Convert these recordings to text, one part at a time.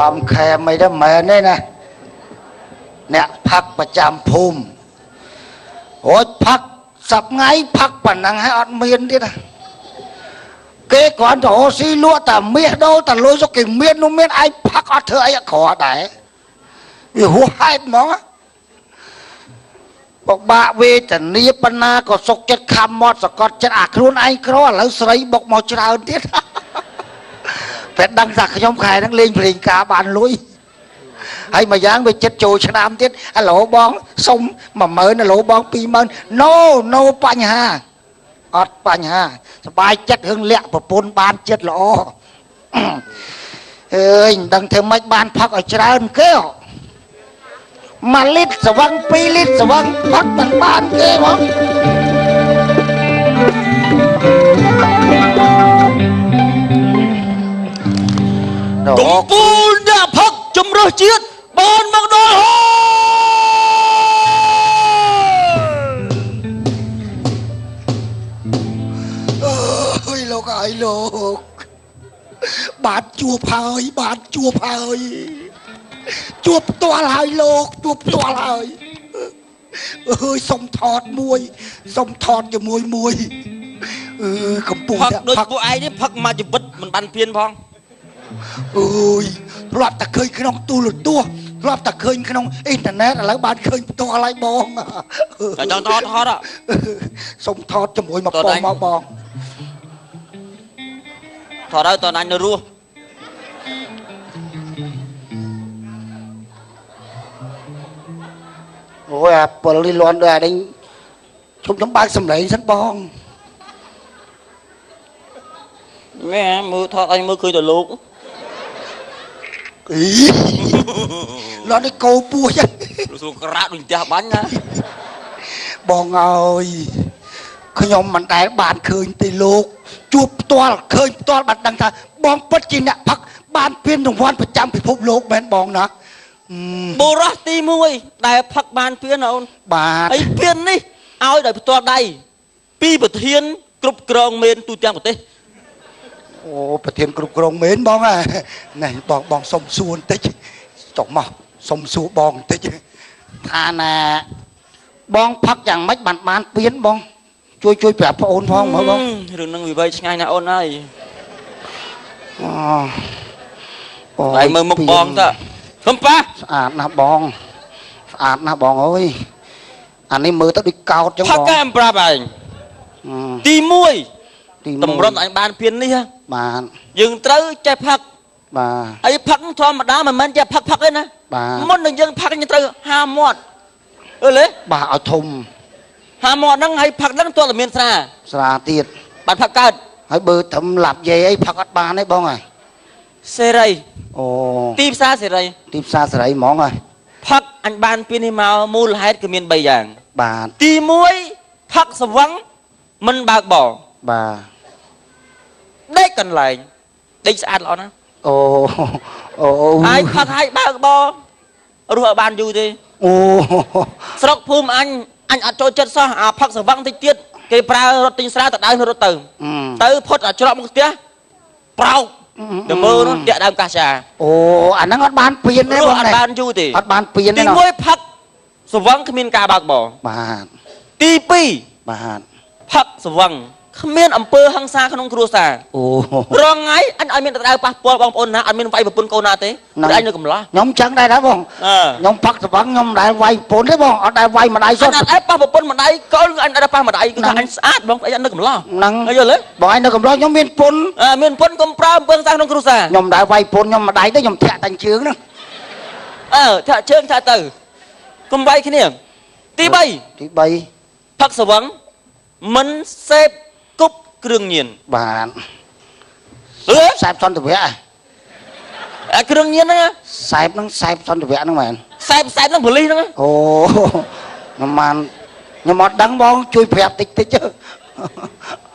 ឡំខែមអីទៅមែនទេណាអ្នកផឹកប្រចាំភូមិរួចផឹកសប្ងៃផឹកប៉ុណ្ណឹងហើយអត់មានទៀតណាគេគ្រាន់តែរកស៊ីលក់តែមាសដូរតែលុយសុកគេមាននោះមានឯងផឹកអត់ធ្វើអីអត់ក្រដែរវាហួសហេតុហ្មងបបាក់វេទនាប៉ុណ្ណាក៏សុកចិត្តខំមាត់សកត់ចិត្តអាខ្លួនឯងក្រឥឡូវស្រីបុកមកច្រើនទៀតតែដឹងថាខ្ញុំខែហ្នឹងលេងភ្លេងការបានលុយហើយមួយយ៉ាងវាចិត្តចូលឆ្នាំទៀតអាឡូបងសុំ10000អាឡូបង20000 no no បញ្ហាអត់បញ្ហាសบายចិត្តរឿងលាក់ប្រពន្ធបានចិត្តល្អអើយមិនដឹងធ្វើម៉េចបានផឹកឲ្យច្រើនគេ1លីត្រស្វឹង2លីត្រស្វឹងផឹកមិនបានគេហ្មង កំពូលអ្នកផឹកជំរើសជាតិបានមកដល់ហើយ អើយលោកអើយលោកបាទជួបហើយបាទជួបហើយជួបផ្ទាល់ហើយលោកជួបផ្ទាល់ហើយអើយសុំថតមួយសុំថតជាមួយមួយអឺកំពុង ផឹកដូចពួកឯងនេះផឹកមកជីវិតមិនបានពៀនផង អើយធ្លាប់តែឃើញក្នុងទូរទស្សន៍ធ្លាប់តែឃើញក្នុងអ៊ីនធឺណិតឥឡូវបានឃើញផ្ទាល់ហើយបង តែចង់ថតថត សុំថតជាមួយមកបងមកបង ថតហើយតអញនៅរស់ អូយអាពលនេះលន់ដូចអានេះជុំខ្ញុំបើកសំឡេងសិនបង មែមើលថតអញមើលឃើញតែលោក អីលន់នេះកោពោះចឹង លោកសួរក្រាក់ដូចផ្ទះបាញ់ណា បងអើយខ្ញុំមិនដែលបានឃើញទេលោកជួបផ្ទាល់ឃើញផ្ទាល់បានដឹងថាបងពិតជាអ្នកផឹកបានពានរង្វាន់ប្រចាំពិភពលោកមែនបងណា បុរសទី1ដែលផឹកបានពានអូន បាទ ហើយពាននេះឲ្យដោយផ្ទាល់ដៃពីប្រធានគ្រប់គ្រងមេនទូទាំងប្រទេស អូប្រធានគ្រប់គ្រងមេនបងណែបងបងសុំសួរបន្តិចចុះមកសុំសួរបងបន្តិចថាណាបងផឹកយ៉ាងម៉េចបានបានពៀនបងជួយជួយប្រាប់ប្អូនផងមើលបង រឿងនឹងវិវ័យឆ្ងាយណាស់អូនហើយ អូ តែមើលមុខបងតើកំប៉ះ ស្អាតណាស់បងស្អាតណាស់បងអើយអានេះមើលទៅដូចកោតចឹងបង ផឹកកែប្រាប់ឯងទី1តម្រុនឲ្យបានពៀននេះ បាទ យើងត្រូវចេះផឹក បាទ ហើយផឹកធម្មតាមិនមែនចេះផឹកផឹកទេណាមុននឹងយើងផឹកយើងត្រូវហាមាត់អឺលេ បាទឲ្យធំ ហាមាត់ហ្នឹងហើយផឹកហ្នឹងទោះតែមានស្រា ស្រាទៀត បានផឹកកើត ហើយបើត្រឹមឡាប់យាយអីផឹកអត់បានទេបងហើយ សេរី អូ ទីផ្សារសេរី ទីផ្សារសេរីហ្មងហើយ ផឹកអញបានពីនេះមកមូលហេតុគឺមាន3យ៉ាង បាទ ទី1ផឹកស្វឹងមិនបើកបរ បាទ ដេកកន្លែងដេកស្អាតល្អណាស់ អូអូ ហើយផឹកហើយបើកបររស់ឲ្យបានយូរទេ អូ ស្រុកភូមិអញអញអត់ចូលចិត្តសោះអាផឹកស្វឹងតិចទៀតគេប្រើរត់ទិញស្រាទៅដើមរត់ទៅទៅផុតអាច្រកមុខផ្ទះប្រោកទៅមើលនោះតាក់ដើមកាសា អូអាហ្នឹងអត់បានពៀនទេបង អត់បានយូរទេ អត់បានពៀនទេ ទី1ផឹកស្វឹងគ្មានការបើកបរ បាទ ទី2 បាទ ផឹកស្វឹងគ្មានអំពើហិង្សាក្នុងគ្រួសារ អូ រងថ្ងៃអញឲ្យមានដៅប៉ះពាល់បងប្អូនណាអត់មានវាយប្រពន្ធកូនណាទេអញនៅកំឡោះ ខ្ញុំចឹងដែរណាបងខ្ញុំផឹកស្វឹងខ្ញុំមិនដែលវាយប្រពន្ធទេបងអត់ដែលវាយម្ដាយសុទ្ធ អត់អត់ប៉ះប្រពន្ធម្ដាយកូនអញអត់ប៉ះម្ដាយគឺថាអញស្អាតបងអញនៅកំឡោះ ហ្នឹង យល់ទេ បងអញនៅកំឡោះខ្ញុំមានប្រពន្ធ មានប្រពន្ធកុំប្រើអំពើហិង្សាក្នុងគ្រួសារ ខ្ញុំមិនដែលវាយប្រពន្ធខ្ញុំម្ដាយទេខ្ញុំធាក់តែជើងហ្នឹង អើធាក់ជើងធាក់ទៅកុំវាយគ្នាទី3 ទី3 ផឹកស្វឹងមិនសេពគប់គ្រឿងញៀន បាទសែបសន្តិវៈ អាគ្រឿងញៀនហ្នឹង សែបហ្នឹងសែបសន្តិវៈហ្នឹងមែន សែបសែបហ្នឹងប៉ូលីសហ្នឹង អូខ្ញុំបានខ្ញុំអត់ដឹងបងជួយប្រាប់តិចតិច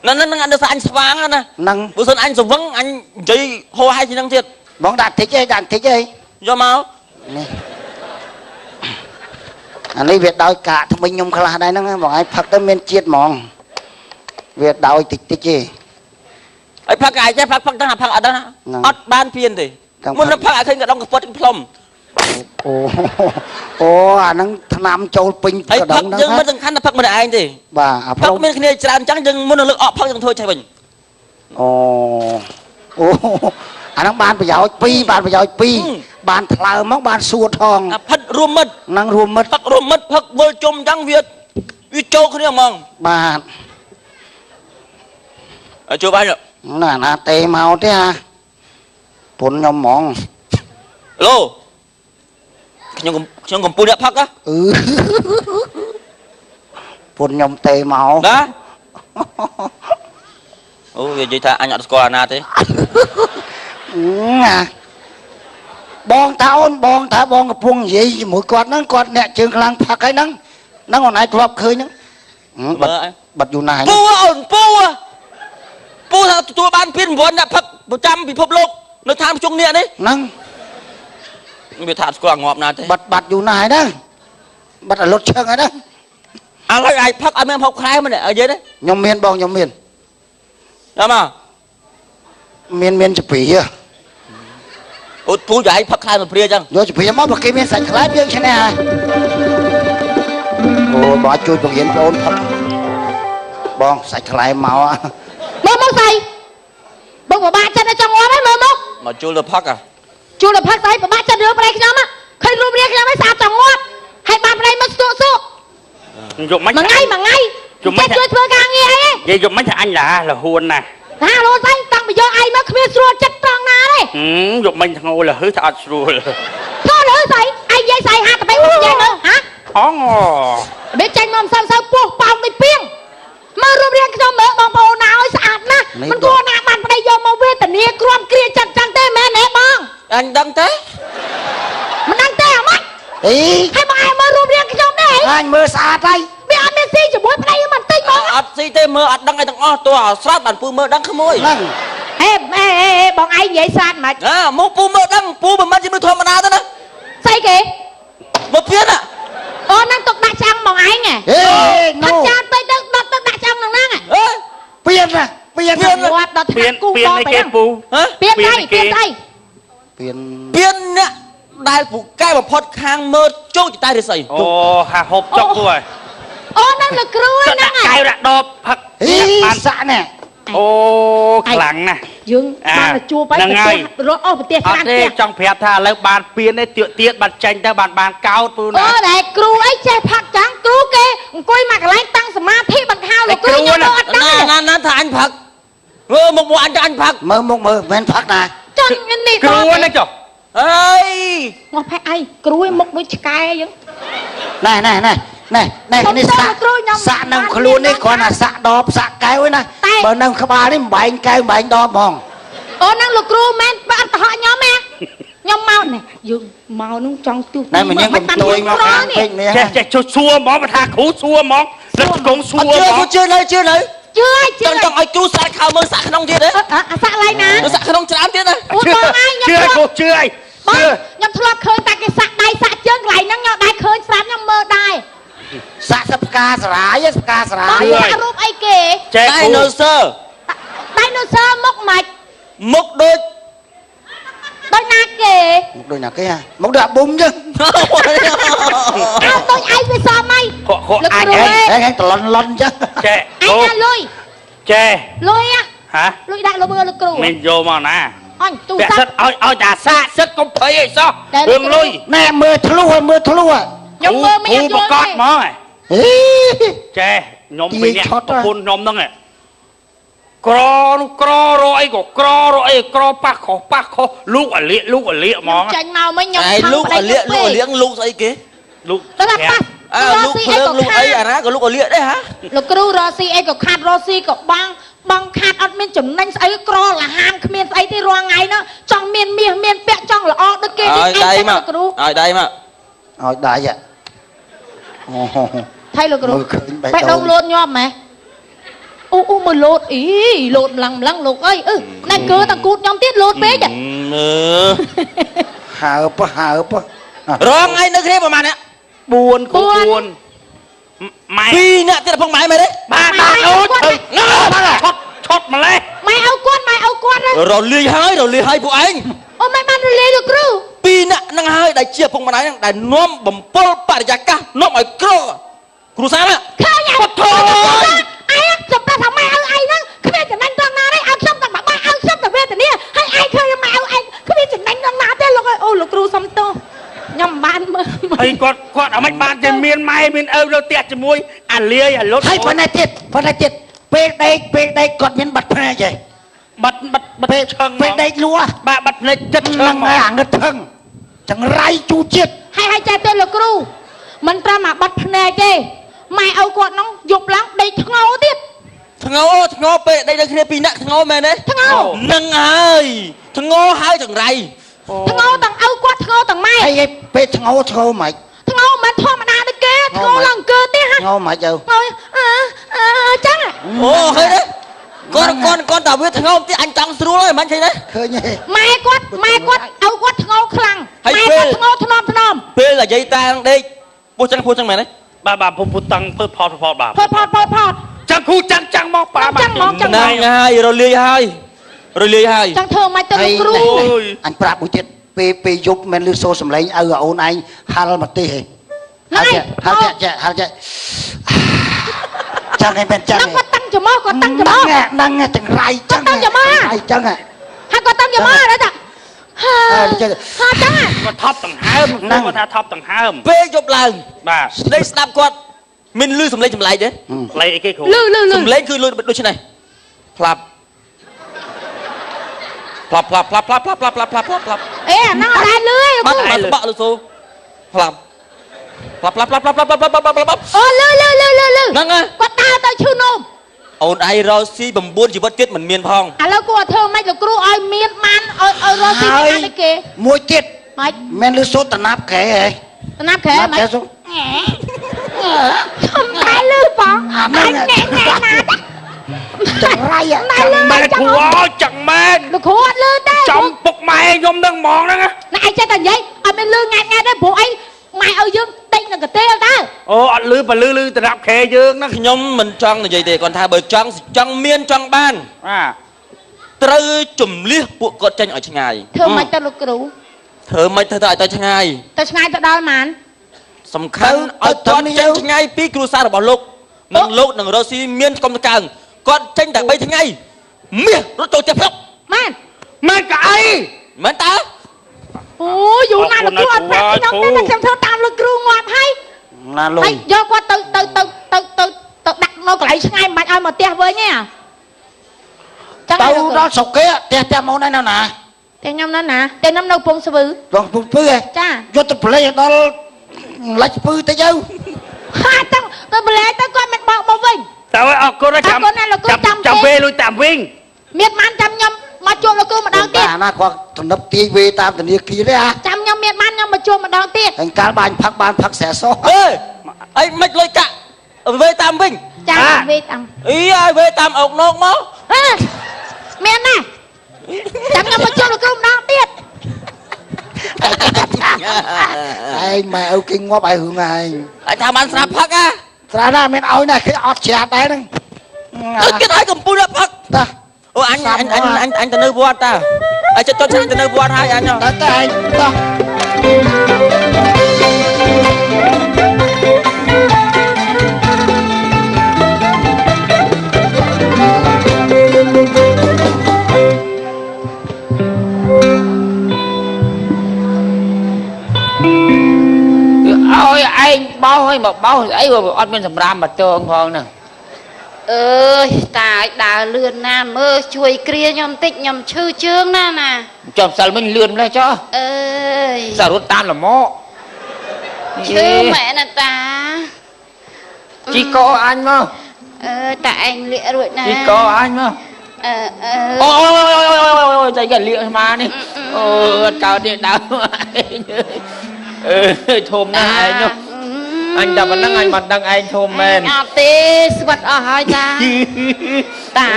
ហ្នឹងហ្នឹងអញអញស្វាងណា ហ្នឹង បើសិនអញស្វឹងអញនិយាយហោហែជាងហ្នឹងទៀត បងដាក់តិចអីដាក់តិចអី យកមក នេះអានេះវាដោយកាកថ្មិញខ្ញុំខ្លះដែរហ្នឹងបងឯងផឹកទៅមានជាតិហ្មងវាដោយតិចតិចទេ ហើយផឹកឯងចេះផឹកផឹកទៅផឹកអត់ដឹងអត់បានពៀនទេ មុននឹងផឹកឲ្យឃើញកដងកពត់ផ្លុំ អូអូអាហ្នឹងថ្នាំចូលពេញ ហើ កដ យផឹកយើង ងហ្នឹង មិនសំខាន់ថាផឹកម្នាក់ឯងទេ បាទអា ផឹ ផ្លុំ កមានគ្នាច្រើនអញ្ចឹងយើងមុននឹងលើកអកផឹកយើងធ្វើចេះវិញ អូអូអាហ្នឹងបានប្រយោជន៍ពីរបានប្រយោជន៍ពីរបានថ្លើមមកបានសួរថង អាផិតរួមមិត្ត ហ្នឹងរួមមិត្ត ផឹករួមមិត្តផឹកវិលជុំអញ្ចឹងវាវាចូលគ្នាហ្មង បាទ ឲ្យជួបអញ ណាណាទេមកទេហាពុនខ្ញុំហ្មង ឡូខ្ញុំខ្ញុំកំពុងអ្នកផឹកហ៎ អឺពុនខ្ញុំទេមក ណាអូវានិយាយថាអញអត់ស្គាល់អាណាទេ ណាបងថាអូនបងថាបងកំពុងនិយាយជាមួយគាត់ហ្នឹងគាត់អ្នកជើងខ្លាំងផឹកហើយហ្នឹងហ្នឹងអូនឯងធ្លាប់ឃើញហ្នឹងបាត់ មើលអញ បាត់យូរណាស់ហើយ ពូអូនពូពូថាទទួលបានពានរង្វាន់អ្នកផឹកប្រចាំពិភពលោកនៅឋានភ្ជុងនេះនេះ ហ្នឹង វាថាអត់ស្គាល់ងាប់ណាទេ បាត់បាត់យូរណាស់ហើយហ្នឹងបាត់អាលុតឈឹងហើយហ្នឹង ឥឡូវឯងផឹកអត់មានហូបខ្លែមែនទេឲ្យនិយាយទេ ខ្ញុំមានបងខ្ញុំមាន ដល់មក មានមានចព្រា អូពូយាយផឹកខ្លែមកព្រាអញ្ចឹង យកចព្រាមកបើគេមានសាច់ខ្លែយើងឈ្នះហើយអូបងជួយបង្រៀនបងអូនផឹកបងសាច់ខ្លែមក មើលមកស្អីបងពិបាកចិត្តឲ្យចង់ងាប់ហើយមើលមក មកជួលទៅផឹកអា ជួលទៅផឹកស្អីពិបាកចិត្តរឿងប្តីខ្ញុំឃើញរូបរាងខ្ញុំឲ្យស្អាតចង់ងាប់ហើយបានប្តីមកស្ទក់សក់ យកមិន មួយថ្ងៃមួយថ្ងៃចេះជួយធ្វើការងារអីទេ និយាយយកមិនថាអញឡាលហួនណាស់ ណាលោស្អីតាំងពីយកឯងមកគ្មានស្រួលចិត្តត្រង់ណាទេ យកមិនធ្ងោលហឺថាអត់ស្រួល ថតលើស្អីឯងនិយាយស្អីហាទៅបីនិយាយមើលហា អង របៀបចេញមកមិនសូវពោះប៉ោងដូចពីងមើលរូបរាងខ្ញុំមើលបងប្អូនណាឲ្យស្អាតណាស់មិនគួរណាបានប្តីយកមកវេទនាគ្រាំគ្រាចិត្តចឹងទេមែនទេបង អញដឹងទេ មិនដឹងទេអាម៉េច អី ហើយបងឯងមើលរូបរាងខ្ញុំនេះ អញមើលស្អាតហើយ វាអត់មានស៊ីជាមួយប្តីមិនតិចបង អត់ស៊ីទេមើលអត់ដឹងអីទាំងអស់តោះឲ្យស្រាប់បានពូមើលដឹងក្មួយ ហ្នឹង ហេហេហេបងឯងនិយាយស្អាតមិន ណាមកពូមើលដឹងពូមិនមែនជាមនុស្សធម្មតាទេណា ស្អីគេ មកពៀន អូហ្នឹងទុកដាក់ឆ្អឹងបងឯងហ៎ ហេណូ ថាចានពេកទៅដុតទៅដាក់ឆ្អឹងហ្នឹងហ្នឹង អេ ពៀនណាពៀនណា ងាប់ដល់ ពៀន ថ្នាក់គូ ពៀន បងទៅ នេះគេពូ ហ៎ ពៀនស្អីពៀនស្អី ពៀន ពៀនអ្នកដែលពូកែបំផុតខាងមើលជោគចតែរិស័យ អូហាហូបចុកពូហើយ អូហ្នឹងលោកគ្រូ ចុះ ហ្នឹង ដាក់កែវដាក់ដបផឹក ហី បាន សាក់នេះ អូខ្លាំងណាស់ យើងបានទៅជួបហើយ ហ្នឹងហើយ រត់អស់ប្រទេស អត់ទេ ច្រើនផ្ទះ ចង់ប្រាប់ថាឥឡូវបានពៀនទេទៀកទៀតបានចាញ់ទៅបានបានកោតពូណា អូតែគ្រូអីចេះផឹកចឹងគ្រូគេអង្គុយមកកន្លែងតាំងសមាធិបង្ខៅលោកគ្រូខ្ញុំអត់ដឹង ណាណាណាថាអញផឹកមើលមុខមកអញថាអញផឹក មើលមុខមើលមិនផឹកណា ចង់នេះ គ្រូហ្នឹងចុះ អើយ ងាប់ផែអីគ្រូឯងមុខដូចឆ្កែអញ្ចឹង ណែណែណែណែណែនេះសាក់ គ្រូខ្ញុំ សាក់នៅខ្លួននេះគ្រាន់តែសាក់ដបសាក់កែវឯណា តែ បើនៅក្បាលនេះមិនបែងកែវមិនបែងដបហ្មង អូហ្នឹងលោកគ្រូមែនបើអត់កុហកខ្ញុំទេខ្ញុំមកនេះយើងមកនោះចង់ទូ ណែមនាងកុំទួយមកខាងពេកនេះ ចេះចេះចុះសួរហ្មងបើថាគ្រូសួរហ្មងលឹកកងសួរ អត់ជឿ ហ្មង ជឿនៅជឿនៅ ជឿហើយជឿ ចង់ចង់ឲ្យគ្រូសាក់ខោមើលសាក់ក្នុងទៀតទេ អាសាក់ឡៃណា សាក់ក្នុងច្រើនទៀតណា អូបងឯង ជឿ ខ្ញុំ គ្រូជឿហើយ បង ជឿ ខ្ញុំធ្លាប់ឃើញតែគេសាក់ដៃសាក់ជើងកន្លែងហ្នឹងខ្ញុំដែរឃើញស្រាប់ខ្ញុំមើលដែរ សាក់សផ្កាសរាយសផ្កាសរា បង យ សាក់រូបអីគេ ចេះ ដៃ គ្រូ ណូសើ ដៃណូស័រមុខមិន មុខដូច ដូចណាគេ មុខដូចណាគេហ่ะមុខដូចអាប៊ុំចឹង អើដូចឯងវាសមហី ខកខកអាច លោកគ្រូ ហី ហែងហែងតលន់លន់ចឹង ចេះ ឯ គ្រូ ងណាលុយ ចេះ លុយ ហ៎ លុយដាក់លោកមើលលោកគ្រូ មិនយកមកណា អញទូរ ពាក់ ស័ព្ទ សិតឲ្យឲ្យតាសាកសិតកុំភ័យអីសោះ តែ រឿងលុយ ណែមើលធ្លុះហើយមើលធ្លុះហើយ ខ្ញុំមើលមិន គ្រូ យល់ ប្រកាស ទេ ហ្មងហ៎ ហី ចេះខ្ញុំ ទា ពីរអ្នក យឆុតហ៎ ប្រពន្ធខ្ញុំហ្នឹងហ៎ក្រនោះក្ររកអីក៏ក្ររកអីក្រប៉ះខុសប៉ះខុសលូកអាលៀកលូកអាលៀកហ្មង ចាញ់មកមិញខ្ញុំ ឯង ខំ លូកអាលៀកលូកអាលៀងលូកស្អីគេ លូក ដល់ប៉ះ អើលូកភ្លើងលូកអីអាណាក៏លូកអាលៀកដែរហា លោកគ្រូរកស៊ីអីក៏ខាត់រកស៊ីក៏បងបងខាត់អត់មានចំណេញស្អីក្រលហានគ្មានស្អីទេរាល់ថ្ងៃហ្នឹងចង់មានមាសមានពាក់ចង់ល្អដូចគេ ឲ្យដៃ ឯង មក លោកគ្រូ ឲ្យដៃមក ឲ្យដៃហ៎អូ ថៃលោកគ្រូ មើលឃើញបេះ បេះ ដូង ដូងលោតញាប់ម៉េះអូអូមើលលោតអីលោតម្លឹងម្លឹងលោកអើយអឺណែគឺតាគូតខ្ញុំទៀតលោតពេក មើល ហើបហើប រងឯងនៅគ្នាប្រហែលអ្នក 4គូ4ម៉ែ ពីរអ្នកទៀតផងម៉ែមែនទេ បាទបាទអូឈឹង ណា ឆុតឆុតម្លេះ ម៉ែឲ្យគាត់ម៉ែឲ្យគាត់ រលាយហើយរលាយហើយពួកឯង អូមិនបានរលាយលោកគ្រូ ពីរអ្នកហ្នឹងហើយដែលជាឪពុកម្ដាយហ្នឹងដែលនាំបំពុលបរិយាកាសនាំឲ្យក្រគ្រួសារណា ឃើញអត់ ពុទ្ធោ ឯងសម្រាប់ថាម៉ែឪឯងហ្នឹងគ្មានចំណេញត្រង់ណាទេឲ្យខ្ញុំតែបបាក់ឲ្យខ្ញុំតែវេទនាហើយឯងឃើញម៉ែឪឯងគ្មានចំណេញត្រង់ណាទេលោកអើយអូលោកគ្រូសុំទោសខ្ញុំមិនបានមើល ហើយគាត់គាត់អាមិនបានតែមានម៉ែមានឪនៅផ្ទះជាមួយអាលាយអាលុត ហើយប៉ុណ្ណេះទៀតប៉ុណ្ណេះទៀតពេលដេកពេលដេកគាត់មានបាត់ភ្នែកហ៎ បាត់បាត់បាត់ ពេល ឆឹង ពេលដេកលក់ បាទបាត់ភ្នែកចិត្តឆឹ ហ្នឹង ង ហើយអាងឹតថឹងចង្រៃជូរជាតិ ហើយហើយចេះទេលោកគ្រូមិនត្រឹមអាបាត់ភ្នែកទេម៉ែឪគាត់ហ្នឹងយប់ឡើងដេកធ្ងោទៀត ធ្ងោធ្ងោពេលដេកនៅគ្នាពីរអ្នកធ្ងោមែនទេ ធ្ងោ នឹងហើយធ្ងោហើយចង្រៃ ធ្ងោទាំងឪគាត់ធ្ងោទាំងម៉ែ ហើយពេលធ្ងោធ្ងោមិន ធ្ងោមិនធម្មតាដូចគេធ្ងោឡើងអង្គើទេហ่ะ ធ្ងោមិនទៅ ធ្ងោអើអើចឹង អូឃើញទេគាត់គាត់គាត់តែវាធ្ងោបន្តិចអញចង់ស្រួលហើយមិនឃើញទេ ឃើញទេ ម៉ែគាត់ម៉ែគាត់ឪគាត់ធ្ងោខ្លាំងម៉ែគាត់ធ្ងោថ្នមថ្នម ពេលនិយាយតែនឹងដេកពោះចឹងពោះចឹងមែនទេ បាទបាទពុំពុតតឹងពើផតផតបាទ ផតផតផតផត ចាំងគ្រូចាំងចាំងមកប៉ា ចាំងមកចាំង ហ្នឹងហើយរលាយហើយរលាយហើយ ចង់ធ្វើមិនទៅលោកគ្រូ អូយ អញប្រាប់មួយទៀតពេលពេលយប់មិនលឺសូរសំឡេងឪអូនឯងហល់មកទេហ៎ហល់ចេះហល់ចេះហល់ចេះចឹងឯងមែនចឹង ហ្នឹងគាត់តាំងច្រមុះគាត់តាំងច្រមុះ ហ្នឹងចង្រៃចឹងអីចឹង ហើយគាត់តាំងច្រមុះអត់ទេហាហាចឹង គាត់ថប់ដង្ហើមគាត់ថាថប់ដង្ហើម ពេលយប់ឡើង បាទ ដេកស្ដាប់គាត់មានលឺសំឡេងចម្លែកទេ លេអីគេគ្រូ លឺលឺលឺ សំឡេងគឺលឺដូចនេះផ្លាប់ផ្លាប់ផ្លាប់ផ្លាប់ផ្លាប់ផ្លាប់ផ្លាប់ផ្លាប់ផ្លាប់ផ្លាប់ អេអាហ្នឹងអត់ដែរលឺទេ បាត់បាត់បាក់លឺសូផ្លាប់ផ្លាប់ផ្លាប់ផ្លាប់ផ្លាប់ផ្លាប់ផ្លាប់ផ្លាប់ផ្លាប់ អូលឺលឺលឺលឺលឺ ហ្នឹងហើយ គាត់ដើរទៅឈឺនោម អូនឯងរកស៊ី9ជីវិតទៀតមិនមានផង ឥឡូវគួរធ្វើម៉េចលោកគ្រូឲ្យមានបានឲ្យឲ្យរកស៊ីបានដូចគេ មួយទៀត ម៉េច មិនលឺសូរតំណាប់កែហ៎ តំណាប់ក្រែម៉េច កែសូ ខ្ញុំតែលឺបង អាហ្នឹង ណែណែណា ចង្រៃ តែលឺ មែនគ្រូអើយចឹងមែន លោកគ្រូអត់លឺទេ ចំពុកម៉ែខ្ញុំនឹងហ្មងហ្នឹង ណែឯងចេះតែនិយាយអត់មានលឺង៉ែតង៉ែតទេព្រោះអីម៉ែឲ្យយើងដេកនឹងកទេលតើ អូអត់លឺបើលឺលឺតំណាប់ខេយើងហ្នឹង ខ្ញុំមិនចង់និយាយទេគាត់ថាបើចង់ចង់មានចង់បាន បាទ ត្រូវជំលះពួកគាត់ចេញឲ្យឆ្ងាយ ធ្វើម៉េចទៅលោកគ្រូ ធ្វើម៉េចធ្វើទៅឲ្យទៅឆ្ងាយ ទៅឆ្ងាយទៅដល់ម៉ាន សំខាន់ឲ្យគាត់ចេញឆ្ងាយពីគ្រួសាររបស់លោកនិងលោកនិងរកស៊ីមានកុំកើងគាត់ចេញតែ3ថ្ងៃមាសរត់ចូលផ្ទះផ្លុក ម៉ាន មែនកអី មែនតើ អូយូរណាស់លោកគ្រូអត់ប្រាប់ខ្ញុំទេតែខ្ញុំធ្វើតាមលោកគ្រូងាប់ហើយ ណាលុ ហើយ យយកគាត់ទៅទៅទៅទៅទៅទៅដាក់នៅកន្លែងឆ្ងាយមិនបាច់ឲ្យមកផ្ទះវិញទេចឹង ទៅដល់ស្រុកគេផ្ទះផ្ទះមកណែណា តែខ្ញុំនៅណាតែខ្ញុំនៅពងស្វឺ ដល់ពពឺហ៎ ចា យកទៅប្លែកដល់លិចពឺតិចទៅ ហាទៅទៅប្លែកទៅគាត់មិនបកមកវិញ តើអរគុណចាំចាំពេលលុយតាមវិញ មានបានចាំខ្ញុំមកជួបលោកគ្រូម្ដងទៀត ណាគាត់ទំនឹបទាយវេតាមធនាគារទេហ่ะ ចាំខ្ញុំមានបានខ្ញុំមកជួបម្ដងទៀត ហើយកាលបានផឹកបានផឹកស្រែសោះ អេអីមិនលុយកាក់វេតាមវិញ ចាំវេតាម អីឲ្យវេតាមអុកណោកមក មានណាចាំខ្ញុំមកជួបលោកគ្រូម្ដងទៀត ឯងម៉ែឪគេងាប់ឲ្យរឿងឯង អញថាបានស្រាប់ផឹកអា ស្រាណាមានឲ្យណាគេអត់ច្រាបដែរហ្នឹង ទៅគេឲ្យកំពុះដល់ផឹក តា អូអញអញអញអញអញទៅនៅវត្តតាអញចិត្តចត់ឆ្នាំទៅនៅវត្តហើយអញ តើតើឯងតោះ ឲ្យឯងបោសឲ្យមកបោសអីអត់មានសម្រាមមកតងផងហ្នឹង អើយតាឲ្យដើរលឿនណាមើលជួយគ្រាខ្ញុំតិចខ្ញុំឈឺជើងណាណា ចុះម្សិលមិញលឿនម្លេះចុះ អើយ សាររត់តាមលម៉ ឈឺមែនណាតា ជីកអញមក អើតាឯងលាករួចណា ជីកអញមក អើអើ អូអូយតែគេលាកស្មានេះអូអត់កើតទេដើមឯងអើយធំណាស់ឯងនោះអញតែប៉ុណ្្នឹងអញមិនដឹងឯងធំមែន អត់ទេស្វិតអស់ហើយតាតា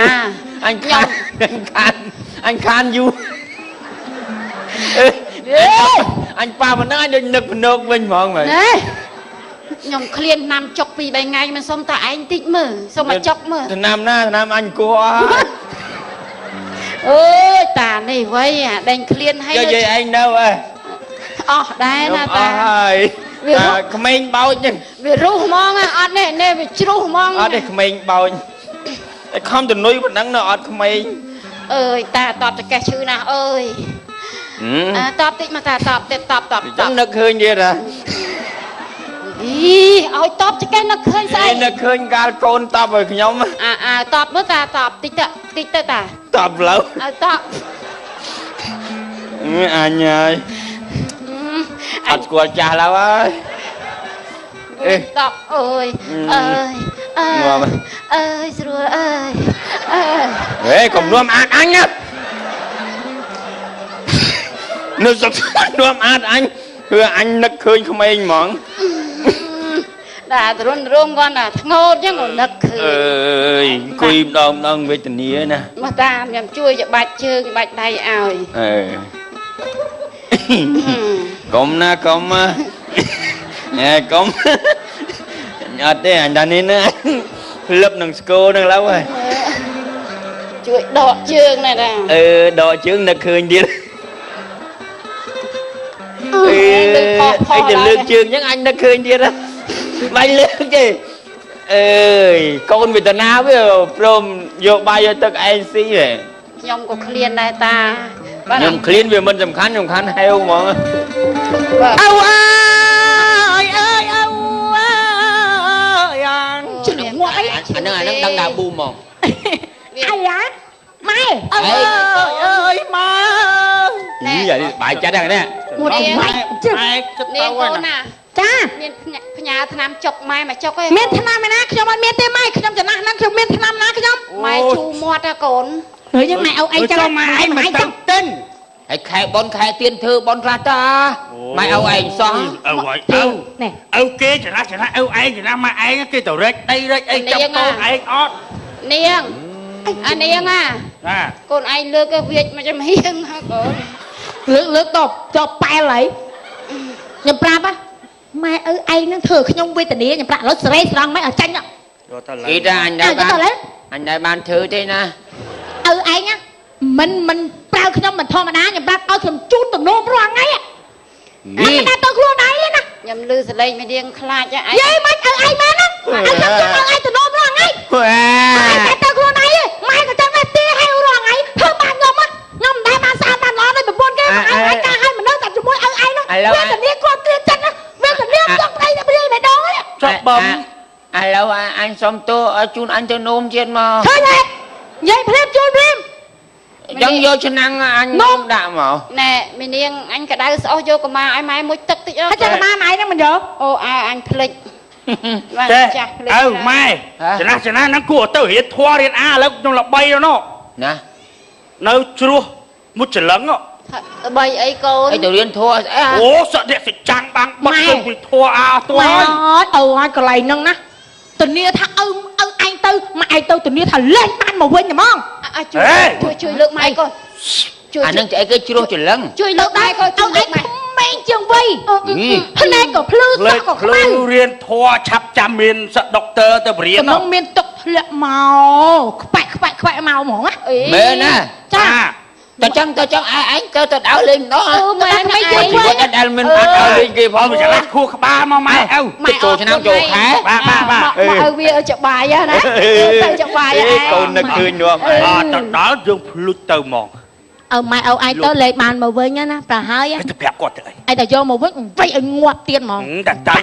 អញខានខានអញខានយូរអញប៉ាប៉ុណ្ណឹងអញដូចនឹកភ្នោកវិញហ្មងមែន ណែខ្ញុំឃ្លានឆ្នាំចុក2 3ថ្ងៃមិនសុំតាឯងតិចមើលសុំមកចុកមើល ឆ្នាំណាឆ្នាំអញគោះអស់ អើយតានេះវៃអាដេញឃ្លានហើយ យាយឯងនៅអើ អស់ដែរណាតា អស់ហើយតាក្មេងបោចហ្នឹង វារុះហ្មងអត់នេះនេះវាជ្រុះហ្មង អត់ទេក្មេងបោចតែខំទៅនុយប៉ុណ្ណឹងនៅអត់ក្មេង អើយតាតបតកេះឈឺណាស់អើយតបតិចមកតាតបទៀតតបតប តបនឹកឃើញទៀតហ៎ អីឲ្យតបចកេះនឹកឃើញស្អីនឹកឃើញកាលកូនតបឲ្យខ្ញុំអាតបមើលតាតបតិចទៅតិចទៅតាតបលើឲ្យតប អញហើយអត់ស្គាល់ចាស់ឡើយហើយអេ តបអើយអើយអើយអើយស្រួលអើយអើយ ហេកុំនាំអាតអញណានៅសុខនាំអាតអញគឺអញនឹកឃើញក្មេងហ្មង ដាក់ទរុនរងគាត់ណាធ្ងោតចឹងក៏នឹកឃើញ អើយអង្គុយម្ដងម្ដងវេទនាណា មកតាមខ្ញុំជួយច្បាច់ជើងច្បាច់ដៃឲ្យ អើកុំណាកុំណែកុំអត់ទេអញថានេះណាលឹបនឹងស្គរនឹងឡើយហើយ ជួយដកជើងណែតា អឺដកជើងនឹកឃើញទៀតអឺអីទៅលើកជើងចឹងអញនឹកឃើញទៀតបាញ់លើកទេអើយកូនវេទនាវាព្រមយកបាយយកទឹកឯងស៊ីហ៎ ខ្ញុំក៏ឃ្លានដែរតា ខ្ញុំឃ្លានវាមិនសំខាន់សំខាន់ហេវហ្មង អៅអើយអើយអៅអើយអានជិះងាប់អី អាហ្នឹងអាហ្នឹងដឹងដល់ប៊ូហ្មង អាយ៉ាម៉ែ អើយអើយម៉ែ នេះបាយចិត្តហ្នឹងនេះ មួយម៉ែជិះ នាងកូនណា ចា មានផ្ញើថ្នាំចុកម៉ែមកចុកឯង មានថ្នាំឯណាខ្ញុំអត់មានទេម៉ែខ្ញុំចំណាស់ហ្នឹងខ្ញុំមានថ្នាំណាខ្ញុំ ម៉ែជូរមាត់ហ៎កូន ហើយយើងម៉ែឪឯងចឹង ម៉ែឯងមិនទៅទិញ ហើយខែប៉ុនខែទៀនធ្វើប៉ុនខ្លះតាម៉ែឪឯងសោះ ឪឲ្យឪ នេះ ឪគេចំណាស់ចំណាស់ឪឯងចំណាស់ម៉ែឯងគេទៅរែកដីរែកអីចាប់កូនឯងអត់ នាងអានាងណាកូនឯងលើកគេវាចមកចំហៀងហ៎កូន លើកលើកតបចប់ប៉ែលហើយខ្ញុំប្រាប់ហ៎ម៉ែឪឯងនឹងធ្វើខ្ញុំវេទនាខ្ញុំប្រាប់ឥឡូវស្រេស្រង់ម៉ែឲ្យចាញ់ អីតាអញដែរបានអញដែរបានធ្វើទេណា ឪឯងណាមិនប្រើខ្ញុំមិនធម្មតាខ្ញុំប្រាប់ឲ្យខ្ញុំជូនទំនោររាល់ថ្ងៃនេះមិនទៅខ្លួនឯងទេណា ខ្ញុំលឺសលេងមីនាងខ្លាចឯង យាយមិនឪឯងមែនណាឲ្យខ្ញុំជូនឲ្យឯងទំនោររាល់ថ្ងៃឯងទៅខ្លួនឯងម៉ែក៏ចឹងដែរទេឲ្យរាល់ថ្ងៃធ្វើបានខ្ញុំខ្ញុំមិនដែលបានស្អាតបានល្អដូចប្រពន្ធគេមកឯងការឲ្យមនុស្សតែជាមួយឪឯងនោះវេទនាគាត់គ្រាចិត្តណាវេទនាចង់ប្តីតែព្រាយម្ដង ចប់បំ ឥឡូវអញសុំទោសឲ្យជូនអញទៅនោមទៀតមក ឃើញទេនិយាយភ្លាមជូនភ្លាម ចឹងយកឆ្នាំងអញនោមដាក់មក ណែមីនាងអញក្តៅស្អុះយកកម្មាឲ្យម៉ែមួយទឹកតិច ហើយចាំកម្មាម៉ែហ្នឹងមិនយក អូអើអញភ្លេចបាទចាស់ភ្លេច អើម៉ែចំណាស់ចំណាស់ហ្នឹងគួរទៅរៀនធွာរៀនអាឥឡូវខ្ញុំល្បីទៅនោះ ណា នៅជ្រោះមុជច្រឡឹង ល្បីអីកូន អីទៅរៀនធွာស្អី អូសក់អ្នកសិចាំងបាំងបត់ទៅពីធွာអាអស់ ម៉ែអើហើយកន្លែងហ្នឹងណាធានាថាឪឪឯងទៅម៉ែឯងទៅធានាថាលែងបានមកវិញហ្មង ជួយជួយលើកម៉ែកូនជួយ អានឹងស្អីគេជ្រោះច្រឡឹង ជួយលើកម៉ែកូនជួយលើកម៉ែ ក្មេងជាងវ័យភ្នែកក៏ភ្លឺសក់ក៏ខ្មៅ រៀនធွာឆាប់ចាំមានសក់ដុកទ័រទៅរៀន ក្នុងមានទឹកធ្លាក់មកខ្វាក់ខ្វាក់ខ្វាក់មកហ្មងណា មែនណា ចា តើចឹងតើចឹងឯងទៅទៅដើរលេងម្ដង អឺមែនឯង ជីវិតអត់ដែលមិនបានដើរលេងគេផង ច្រឡះខួរក្បាលមកម៉ែឪ ម៉ែ ចូលឆ្នាំចូលខែ បាទបាទបាទ មកឪវាឲ្យចបាយណាទៅចបាយឯង កូននឹកឃើញនាំ អត់ទៅដល់យើងភ្លុចទៅហ្មង ឪម៉ែឪឯងទៅលេងបានមកវិញណាប្រហើយ ទៅប្រាប់គាត់ទៅអី ឯងតែយកមកវិញវាយឲ្យងាប់ទៀតហ្មង តែតែ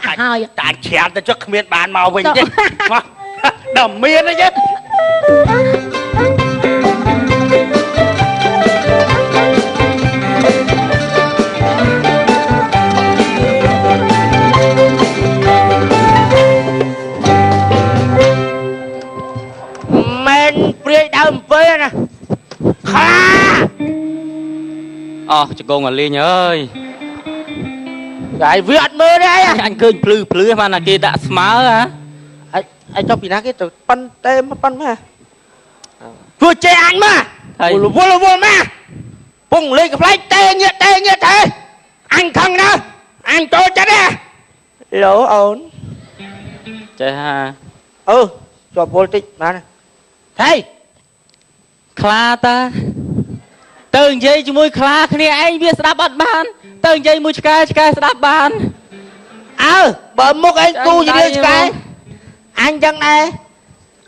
តែច្រានទៅចុះគ្មានបានមកវិញទេមកដល់មានទេ មែនព្រាយដើម7ណាខ្លា អស់ជង្គង់អាលីងអើយ តែវាអត់មើលទេអី អញឃើញភ្លឺភ្លឺបានតែគេដាក់ស្មើហ៎ អញចុះពីណាគេទៅប៉ិនទេប៉ិនមកជួយចេះអញមកវល់វល់មកពងលេខកំ pl ែងទេញាក់ទេញាក់ទេអញខឹងណាអញចូលចិត្តទេឡូអូន ចេះហា អឺជាប់វល់តិចបានថៃ ខ្លាតា ទៅនិយាយជាមួយខ្លាគ្នាឯងវាស្ដាប់អត់បានទៅនិយាយមួយឆ្កែឆ្កែស្ដាប់បាន អើបើមុខឯងគូជារឿងឆ្កែអញចឹងដែរ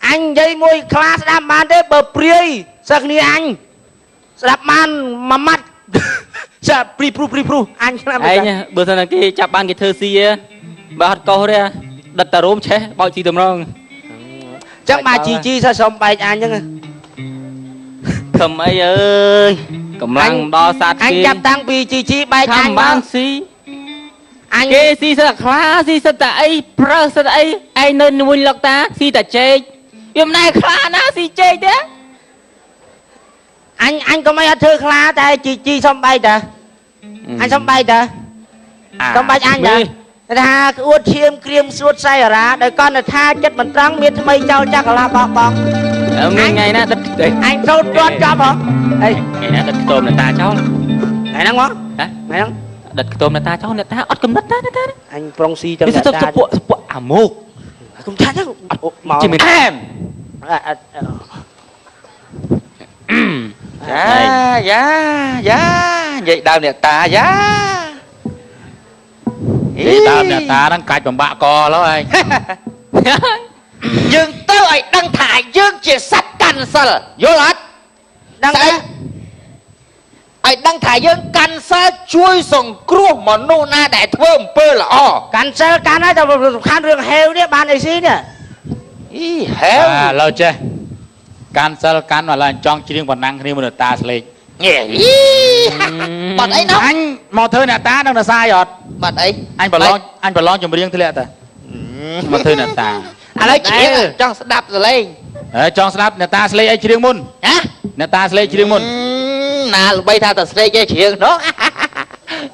អញនិយាយមួយខ្លាស្ដាប់បានទេបើព្រាយសឹកគ្នាអញស្ដាប់បានមួយម៉ាត់ចាព្រីព្រុសព្រីព្រុសអញស្ដាប់ ឯងបើសិនតែគេចាប់បានគេធ្វើស៊ីបើអត់កោសទេដិតតារោមឆេះបោចស៊ីតម្រង ចឹងមកជីជីសោះសុំបែកអញចឹង ខំអីអើយកម្លាំងដល់សត្វ អញចាប់តាំងពីជីជីបែកអញ បានស៊ី អញ គេស៊ីសិតតែខ្លាស៊ីសិតតែអីប្រើសិតតែអីឯងនៅមួយលុកតាស៊ីតែចេកវាមិនដែរខ្លាណាស៊ីចេកទេ អញក៏មិនអត់ធ្វើខ្លាតែជីជីសុំបែកតាអញសុំបែកតាសុំបែកអញតាថាក្អួតឈាមក្រៀមស្រួតសៃអារាដោយកណ្ណថាចិត្តមិនត្រង់មានថ្មីចោលចាក់កលាបោះបង មានថ្ងៃណាដិត អញសូត្រគាត់ចប់ហ៎អី ថ្ងៃណាដិតខ្ទមអ្នកតាចោល ថ្ងៃហ្នឹងហ៎ថ្ងៃហ្នឹង ដិតខ្ទមអ្នកតាចោលអ្នកតាអត់កំណត់តាអ្នកតា អញប្រុងស៊ីទាំងអ្នកតា ពួកពួកអាម៉ូក គុំថាទៅមក ជាមិនអែម យ៉ាយ៉ាយ៉ានិយាយដើមអ្នកតាយ៉ា និយាយដើមអ្នកតាហ្នឹងកាច់បំបាក់កឡើយឯង យើងទៅឲ្យដឹងថាយើងជាសត្វកាន់សិលយល់អត់ ដឹងទេ ឲ្យដឹងថាយើងកាន់សិលជួយសង្គ្រោះមនុស្សណាដែលធ្វើអំពើល្អ កាន់សិលកាន់ហើយតែសំខាន់រឿងហេវនេះបានអីស៊ីនេះ អីហេវ ឥឡូវចេះកាន់សិលកាន់ឥឡូវចង់ច្រៀងប៉ុណ្ណឹងគ្នាមួយអ្នកតាស្លេក បាត់អីណោះ អញមកធ្វើអ្នកតានឹងតសាយអត់ បាត់អី អញប្រឡងអញប្រឡងចម្រៀងធ្លាក់តាមកធ្វើអ្នកតា ឥឡូវច្រៀងចង់ស្ដាប់សលេង ហេចង់ស្ដាប់អ្នកតាស្លេកអីច្រៀងមុន ហ៎ អ្នកតាស្លេកច្រៀងមុន ណាល្បីថាតែស្លេកឯងច្រៀងនោះ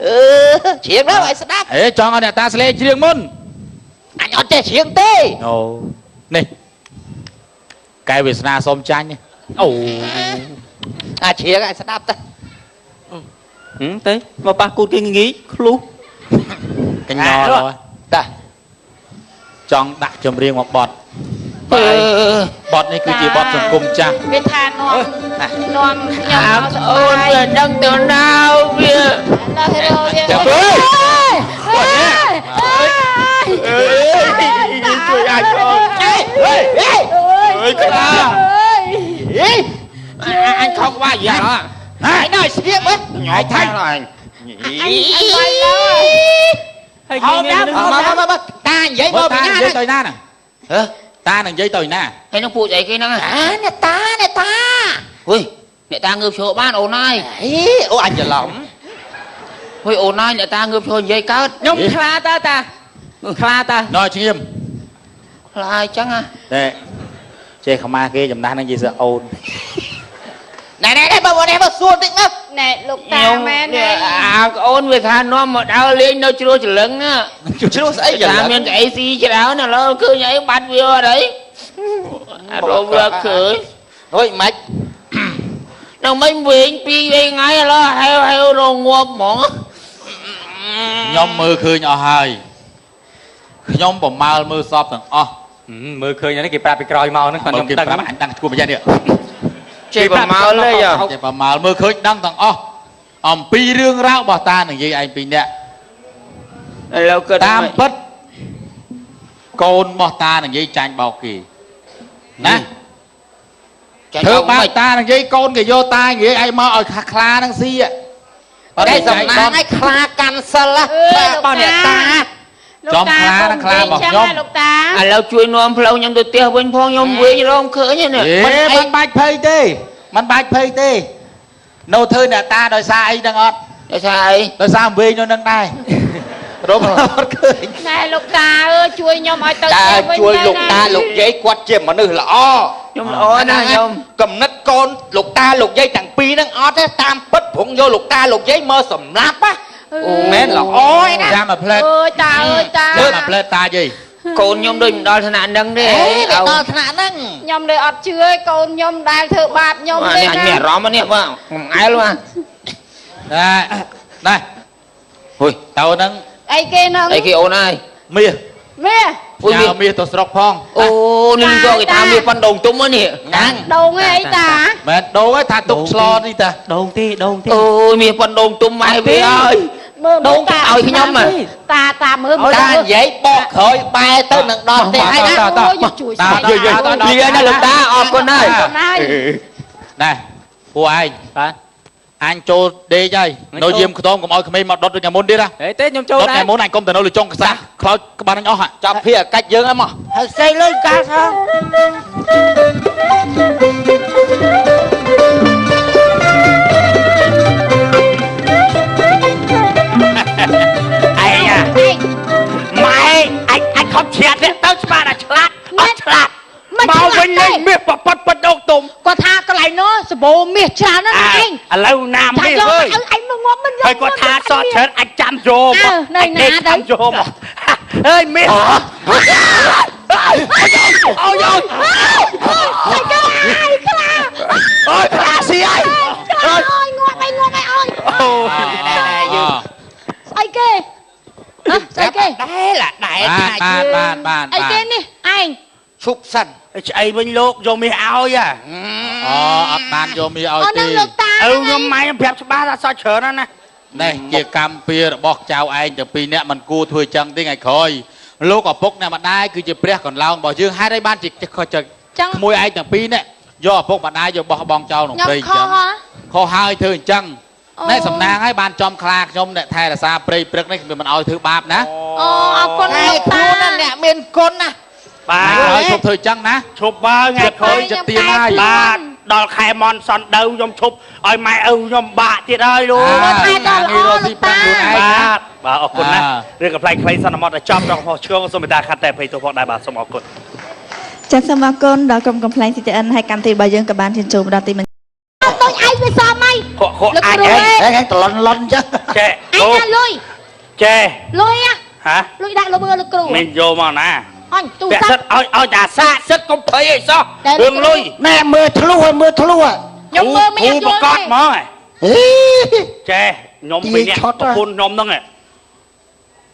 អឺច្រៀងនោះឲ្យស្ដាប់ អេចង់ឲ្យអ្នកតាស្លេកច្រៀងមុន អញអត់ចេះច្រៀងទេ អូនេះកែវាសនាសុំចាញ់ អូ អាច្រៀងឲ្យស្ដាប់ទៅ ទៅមកប៉ះគូតគេងាយឃ្លុះ កញ្ញឡើយ តា ចង់ដាក់ចម្រៀងមកបត់បត់នេះគឺជាបត់សង្គមចាស់ វាថានាំខ្ញុំមកស អូន ប្បាយ វាដឹងទៅណាវា ដល់ហេរ៉ូវា ចាំអើយ ជួយអាចផងអេអេ អើយខ្លា អេ អញខកว่าយ៉ា អញដល់ស្ទាបមើល ញ៉ៃថៃ អញអញវាយលើ ហើយគេមានមនុស្ស មកមកតានិយាយមកពី តា ណា និយាយទៅណាណា ហ៎ តានឹងនិយាយទៅណា ហើយនឹងពួកស្អីគេហ្នឹង អាអ្នកតាអ្នកតា ហុយអ្នកតាងើបឈរបានអូនហើយ អេអូអញច្រឡំ ហុយអូនហើយអ្នកតាងើបឈរនិយាយកើត ខ្ញុំខ្លាតាតាខ្លាតា ណ៎ឈៀម ខ្លាអញ្ចឹងហ៎ តែចេះខ្មាស់គេចំណាស់នឹងនិយាយសើអូន ណែណែណែបងនេះមកសួរតិចមក ណែលោកតាមែនទេ អាអូនវាថានាំមកដើរលេងនៅជ្រោះចលឹងណា ជ្រោះស្អី ថាមានស្អីស៊ីច្រើនឥឡូវឃើញអីបាត់វាអត់អីអារម្មណ៍វាឃើញ ហុយម៉េច នៅមិញវិញពីរថ្ងៃឥឡូវហេវហេវរងាប់ហ្មង ខ្ញុំមើលឃើញអស់ហើយខ្ញុំប្រមាលមើលសពទាំងអស់ មើលឃើញនេះគេប្រាប់ពីក្រោយមកហ្នឹងគាត់ខ្ញុំ គេ ដឹង ប្រាប់អញដឹងឈួរម្យ៉ាងនេះ ចេះប្រមាលទេ ចេះប្រមាលមើលឃើញដឹងទាំងអស់អំពីរឿងរ៉ាវរបស់តានឹងយាយឯងពីរនាក់ ឥឡូវគិត តាមពិតកូនរបស់តានឹងយាយចាញ់បោកគេណាធ្វើបាបតានឹងយាយកូនគេយកតានិយាយឯងមកឲ្យខ្លានឹងស៊ី អត់ได้សំណាងឲ្យខ្លាកាន់សិលបើអ្នកតា ចំខ្លានឹងខ្លារបស់ខ្ញុំ លោកតា ឥឡូវជួយនាំផ្លូវខ្ញុំទៅផ្ទះវិញផងខ្ញុំវិញរងឃើញនេះ មិនបាច់ភ័យទេមិនបាច់ភ័យទេនៅធ្វើអ្នកតាដោយសារអីដឹងអត់ ដោយសារអី ដោយសារវិញនៅនឹងដែររកអត់ឃើញ ណែលោកតាអើយជួយខ្ញុំឲ្យទៅ តា ផ្ទះវិញ ជួយ ទៅ លោកតាលោកយាយគាត់ជាមនុស្សល្អ ខ្ញុំល្អណាស់ខ្ញុំ កំណត់កូនលោកតាលោកយាយទាំងពីរហ្នឹងអត់ទេតាមពិតព្រងយកលោកតាលោកយាយមកសម្លាប់ណាមែនល្អឯណា ចាំមកផ្លែត អើយតាអើយតា ចាំមកផ្លែតតាយាយក ូនខ្ញុំដូចមិនដល់ថ្នាក់ហ្នឹងទេ អេដល់ថ្នាក់ហ្នឹង ខ្ញុំដូចអត់ជឿឯកូនខ្ញុំដែលធ្វើបាបខ្ញុំទេ នេះអញ ណា មានអារម្មណ៍នេះបាទខ្ញុំអែលបាទ ណែណែ ហុយ តើហ្នឹង អីគេហ្នឹង អីគេអូនហើយ មាស មាស ញើមាសទៅស្រុកផង អូនេះក៏គេថាមាសប៉ុនដងទុំនេះ ហ្នឹង ដងអីតា មែនដងឯងថាទុកឆ្លនេះតា ដងទេដងទេ អូយមាសប៉ុនដងទុំម៉ែវាអើយ មើល ដងឲ្យខ្ញុំ តាតាមើល តានិយាយបកក្រោយបែទៅនឹងដល់ផ្ទះហើយណា អូយជួយ តាតា លាណាលោកតាអរគុណហើយ ណែពួកឯង បាទ អញចូលដេកហើយនៅយាមខ្ទមកុំឲ្យក្មេងមកដុតដូចថ្ងៃមុនទៀតណា ហេទេខ្ញុំចូល ដុត ដែរ ថ្ងៃមុនអញកុំទៅនៅលើចុងខ្សះខ្លោចក្បាលអញអស់ ចាប់ភាកាច់យើងហ្នឹងមក ហើយស្អីលុយកាលសោះ ឯងម៉ែអញអញខំជ្រាបនេះទៅស្មានតែឆ្លាតអត់ឆ្លាតមកវិញលេងមាសប៉ប៉ិតប៉ិតដងទុំ គាត់ថាកន្លែងនោះសបោមាសច្រើនណាស់ឯង ឥឡូវណាមាសអើយ ឯងមកងាប់មិន ហើយគាត់ថាសតច្រើនអាចចាំយកមក នៅណាទៅ ចាំយកមកអើយមាសអូយអូយអូយ ខ្លាខ្លា អូយខ្លាស៊ីហើយ អូយងាប់អីងាប់អីអូយ អូ យើង ស្អីគេហ៎ស្អីគេ ដែរឡាដែរ បានបានបានបាន អីគេនេះឯង ឈប់សិន ឆ្អីវិញលោកយកមាសឲ្យហ៎ អូអត់បានយកមាសឲ្យ អូ ទេ នឹងលោកតា ឪខ្ញុំម៉ែខ្ញុំប្រាប់ច្បាស់ថាសតច្រើនណាស់ណា នេះជាកម្មពៀរបស់ចៅឯងទាំងពីរនាក់មិនគួរធ្វើចឹងទេថ្ងៃក្រោយលោកឪពុកអ្នកម្ដាយគឺជាព្រះកន្លោងរបស់យើងហេតុអីបានជាខុសចឹងក្មួយឯងទាំងពីរនាក់យកឪពុកម្ដាយយកបោះបង់ចោលក្នុងព្រៃចឹងខុសហើយធ្វើអញ្ចឹងនេះសំណាងហើយបានចំខ្លាខ្ញុំអ្នកថែរក្សាព្រៃព្រឹកនេះខ្ញុំមិនឲ្យធ្វើបាបណា អូអរគុណលោកតា អ្នកមានគុណណា បាទ ហើយឈប់ធ្វើចឹងណា ឈប់បើថ្ងៃក្រោយ ចិត្តទៀងហើយ បាទដល់ខែមនសនដូវខ្ញុំឈប់ឲ្យម៉ែឪខ្ញុំបាក់ទៀតហើយលោក ថែដល់ល្អលោកតា បាទបាទអរគុណណាស់រឿងកំប្លែងខ្លីសន្មត់តែចំដល់ខុសឆ្គងសូមមេត្តាខាត់តែភ័យទោសផងដែរបាទសូមអរគុណ ចាសសូមអរគុណដល់ក្រុមកំប្លែង CTN ហើយកម្មវិធីរបស់យើងក៏បានឈានចូលមកដល់ទីបញ្ចប់ ដូចឯងវាសមអី ខកខកអាច ហេហេតលន់លន់ចឹង ចេះ ឯងណាលុយ ចេះ លុយ ហ៎ លុយដាក់លើមើលលោកគ្រូ មានយកមកណា អញទូរស័ព្ទ ពាក់សិតឲ្យឲ្យតាសាកសិតកុំភ័យអីសោះរឿងលុយ ណែមើលធ្លុះឲ្យមើលធ្លុះ ខ្ញុំមើលមិនយល់ ប្រកាសហ្មង ហេ ចេះខ្ញុំពីអ្នកប្រពន្ធខ្ញុំហ្នឹង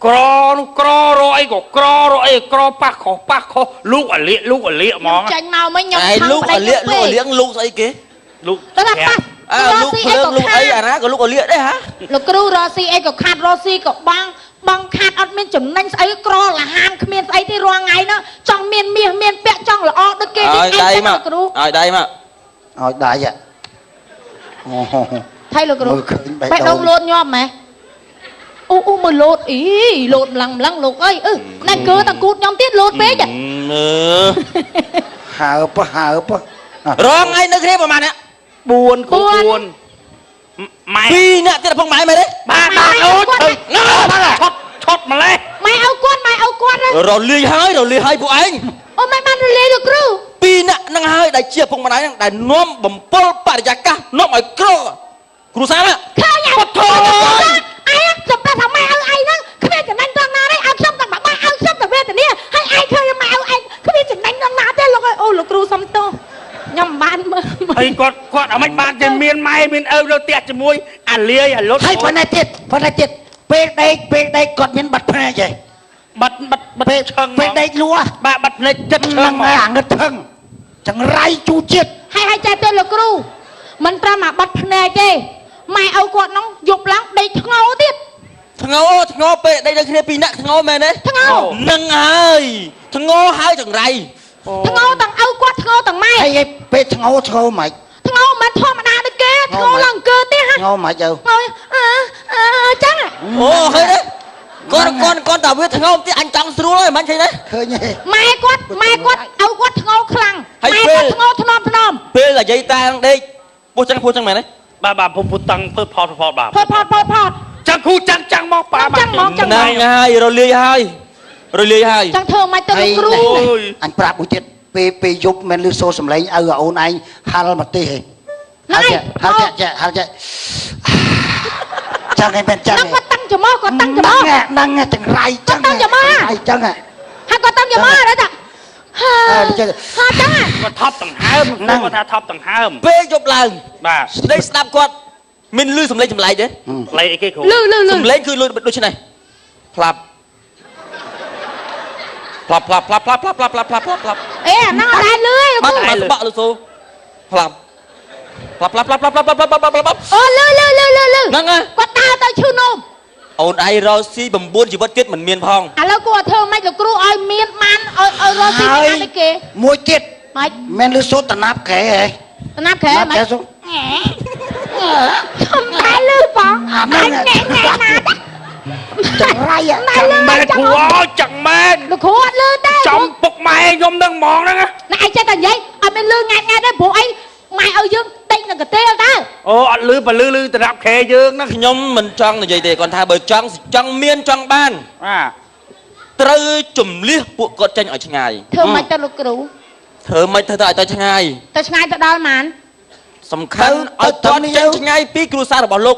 ក្រនោះក្ររអីក៏ក្ររអីក្រប៉ះខុសប៉ះខុសលូកអលៀកលូកអលៀកហ្មង ចាញ់មកមិញខ្ញុំ ឯលូកអលៀកលូកអលៀកលូកស្អីគេ លូក ទៅថាប៉ះ អើលូកភ្លើងលូកអីអាណាក៏លូកអលៀកដែរហា លោកគ្រូរកស៊ីអីក៏ខាត់រកស៊ីក៏បាំងបងខាត់អត់មានចំណេញស្អីក្រលហាមគ្មានស្អីទេរាល់ថ្ងៃនោះចង់មានមាសមានពាក់ចង់ល្អដូចគេ ឲ្យដៃមក គ្រូ ឲ្យដៃមក ឲ្យដៃអូ ថៃលោកគ្រូ មើលឃើញបេះ បេះ ដូង ដូងលោតញាប់ម៉េះអូអូមើលលោតអីលោតម្លឹងម្លឹងលោកអើយអឺណែគឺតាគូតខ្ញុំទៀតលោតពេក មើល ហើបហើប រងឯងនៅគ្នាប្រហែលអ្នក 4គូ4ម៉ែ ពីរអ្នកទៀតផងម៉ែមែនទេ បាទបាទអូឈុតឈុតម្លេះ ម៉ែឲ្យគាត់ម៉ែឲ្យគាត់ រលាយហើយរលាយហើយពួកឯង អូម៉ែបានរលាយលោកគ្រូ ពីរអ្នកនឹងហើយដែលជាពុកម្ដាយនឹងដែលនាំបំពល់បរិយាកាសនាំឲ្យក្រគ្រូសាណា ឃើញអត់ធឯងចាំតែថាម៉ែឲ្យឯងហ្នឹងគ្មានចំណេញត្រង់ណាទេឲ្យខ្ញុំតែបាក់ឲ្យខ្ញុំតែវេទនាហើយឯងឃើញម៉ែឲ្យឯងគ្មានចំណេញត្រង់ណាទេលោកអើយអូលោកគ្រូសុំទោសខ្ញុំមិនបានមើល ហើយគាត់គាត់អាមិនបានជាមានម៉ែមានឪនៅផ្ទះជាមួយអាលាយអាលុត ហើយប៉ុណ្ណេះទៀតប៉ុណ្ណេះទៀតពេលដេកពេលដេកគាត់មានបាត់ភ្នែកទេ បាត់បាត់បាត់ ពេល ឆឹង ពេលដេកលក់ បាទបាត់ភ្នែកចិត្តឆឹ ហ្នឹង ង ហើយអាងឹតថឹងចង្រៃជូជាតិ ហើយហើយចេះទេលោកគ្រូមិនត្រឹមអាបាត់ភ្នែកទេម៉ែឲ្យគាត់ហ្នឹងយប់ឡើងដេកធ្ងោទៀត ធ្ងោធ្ងោពេលដេកនៅគ្នាពីរអ្នកធ្ងោមែនទេ ធ្ងោ នឹងហើយធ្ងោហើយចង្រៃ ធ្ងោទាំងឪគាត់ធ្ងោទាំងម៉ែ ហើយពេលធ្ងោធ្ងោមិន ធ្ងោមិនធម្មតាដូចគេធ្ងោឡើងអង្គើទេហ่ะ ធ្ងោមិនទៅ ធ្ងោអើអើចឹង អូឃើញទេគាត់គាត់គាត់តែវាធ្ងោទៀតអញចង់ស្រួលហើយមិនឃើញទេ ឃើញទេ ម៉ែគាត់ម៉ែគាត់ឪគាត់ធ្ងោខ្លាំងម៉ែគាត់ធ្ងោថ្នមថ្នម ពេលនិយាយតែនឹងដេកពោះចឹងពោះចឹងមែនទេ បាទបាទពុំពុតតឹងពើផតផតបាទ ផតផតផតផត ចឹងគ្រូចឹងចឹងមកប៉ា ចឹងមកចឹង ហ្នឹងហើយរលាយហើយរលាយហើយ ចឹងធ្វើមិនទៅលោកគ្រូ អញប្រាប់មួយទៀតពេលពេលយប់មិនលឺសូរសំឡេងឪអូនឯងហល់មកទេហ៎ហល់ចេះហល់ចេះហល់ចេះចឹងឯងមែនចឹង ហ្នឹងគាត់តាំងច្រមុះគាត់តាំងច្រមុះ ហ្នឹងចង្រៃចឹង គាត់តាំងច្រមុះ ចង្រៃចឹង ហើយគាត់តាំងច្រមុះដល់តាហា ចឹង ហាចឹង គាត់ថប់ដង្ហើមគាត់ថាថប់ដង្ហើម ពេលយប់ឡើង បាទ ស្ដីស្ដាប់គាត់មានលឺសំឡេងចម្លែកទេ លេខអីគេគ្រូ លឺលឺលឺ សំឡេងគឺលឺដូចនេះផ្លាប់ ផ្លាប់ផ្លាប់ផ្លាប់ផ្លាប់ផ្លាប់ផ្លាប់ផ្លាប់ផ្លាប់ផ្លាប់ អេអាហ្នឹងអត់ដែរលឺ បាត់បាត់បាក់លឺសូផ្លាប់ផ្លាប់ផ្លាប់ផ្លាប់ផ្លាប់ផ្លាប់ផ្លាប់ផ្លាប់ផ្លាប់ អូលឺលឺលឺលឺលឺ ហ្នឹង គាត់ដើរទៅឈឺនោម អូនឯងរកស៊ី9ជីវិតទៀតមិនមានផង ឥឡូវគួរធ្វើម៉េចលោកគ្រូឲ្យមានបានឲ្យឲ្យរកស៊ីបានដូចគេ មួយទៀត ម៉េច មែនលឺសូតំណាប់ក្រែហ៎ តំណាប់ក្រែម៉េច សូ ខ្ញុំតែលឺបង អាហ្នឹង ណែណែណា ចង្រៃ ចាំមែនគ្រូអើយចាំមែន លោកគ្រូអត់លឺទេ ចំពុកម៉ែខ្ញុំនឹងហ្មងហ្នឹង ណាឯងចេះតែនិយាយអត់មានលឺងាត់ងាត់ទេព្រោះអីម៉ែឲ្យយើងទិញនឹងកាទេលតើ អូអត់លឺបើលឺលឺតំណាប់ខេយើងហ្នឹង ខ្ញុំមិនចង់និយាយទេគាត់ថាបើចង់ចង់មានចង់បាន អា ត្រូវជំលះពួកគាត់ចេញឲ្យឆ្ងាយ ធ្វើម៉េចទៅលោកគ្រូ ធ្វើម៉េចធ្វើទៅឲ្យទៅឆ្ងាយ ទៅឆ្ងាយទៅដល់ម៉ាន សំខាន់ឲ្យគាត់ចេញឆ្ងាយពីគ្រួសាររបស់លោក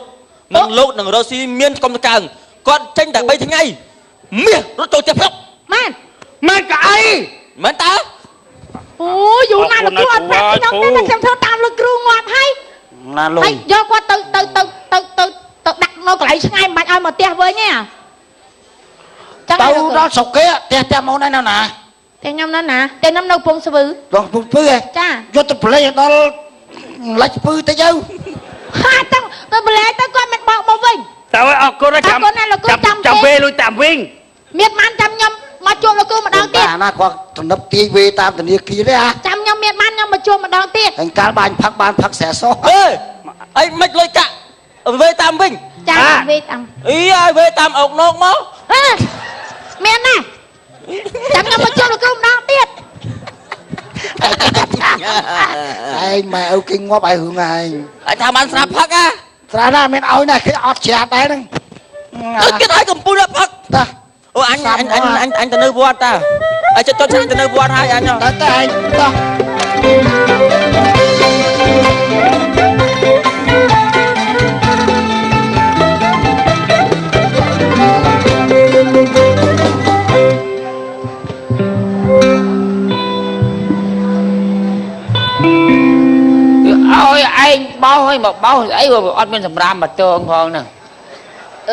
និងលោកនិងរ៉ូស៊ីមានកុំតកើងគាត់ចេញតែ3ថ្ងៃមាសរត់ចូលផ្ទះផ្លុក ម៉ាន មែនកអី មែនតើ អូយូរណាស់លោកគ្រូអត់ប្រាប់ខ្ញុំទេតែខ្ញុំធ្វើតាមលោកគ្រូងាប់ហើយ ណាលុយ ហើយយកគាត់ទៅទៅទៅទៅទៅទៅដាក់នៅកន្លែងឆ្ងាយមិនបាច់ឲ្យមកផ្ទះវិញទេចឹង ទៅដល់ស្រុកគេផ្ទះផ្ទះមកណែណាណា ផ្ទះខ្ញុំនៅណាផ្ទះខ្ញុំនៅពងស្ពឺ ដល់ពងស្ពឺហ៎ ចា យកទៅប្លែកដល់លិចស្ពឺតិចទៅ ហាទៅទៅប្លែកទៅគាត់មិនបកមកវិញ ទៅអរគុណចាំចាំវេលុយតាមវិញ មានបានចាំខ្ញុំមកជួបលោកគ្រូម្ដងទៀត ណាគាត់ទំនឹបទាយវេតាមធនាគារទេអា ចាំខ្ញុំមានបានខ្ញុំមកជួបម្ដងទៀត ហើយកាលបានផឹកបានផឹកស្រែសោះ អេអីមិនលុយកាក់វេតាមវិញ ចាំវេតាម អីឲ្យវេតាមអុកណុកមក អេមានណាចាំខ្ញុំមកជួបលោកគ្រូម្ដងទៀត ឯងម៉ែឪគេងាប់ឲ្យរឿងឯង អញថាបានស្រាប់ផឹកអា ស្រាប់ណាមានឲ្យណាគេអត់ច្រាបដែរហ្នឹង ទៅគេឲ្យកំពូលផឹក តា អូអញអញអញអញអញទៅនៅវត្តតាអញចិត្តចត់ទៅនៅវត្តហើយអញ ទៅទៅឯងតោះ ឲ្យឯងបោសឲ្យមកបោសអីអត់មានសម្រាមមកតងផងហ្នឹង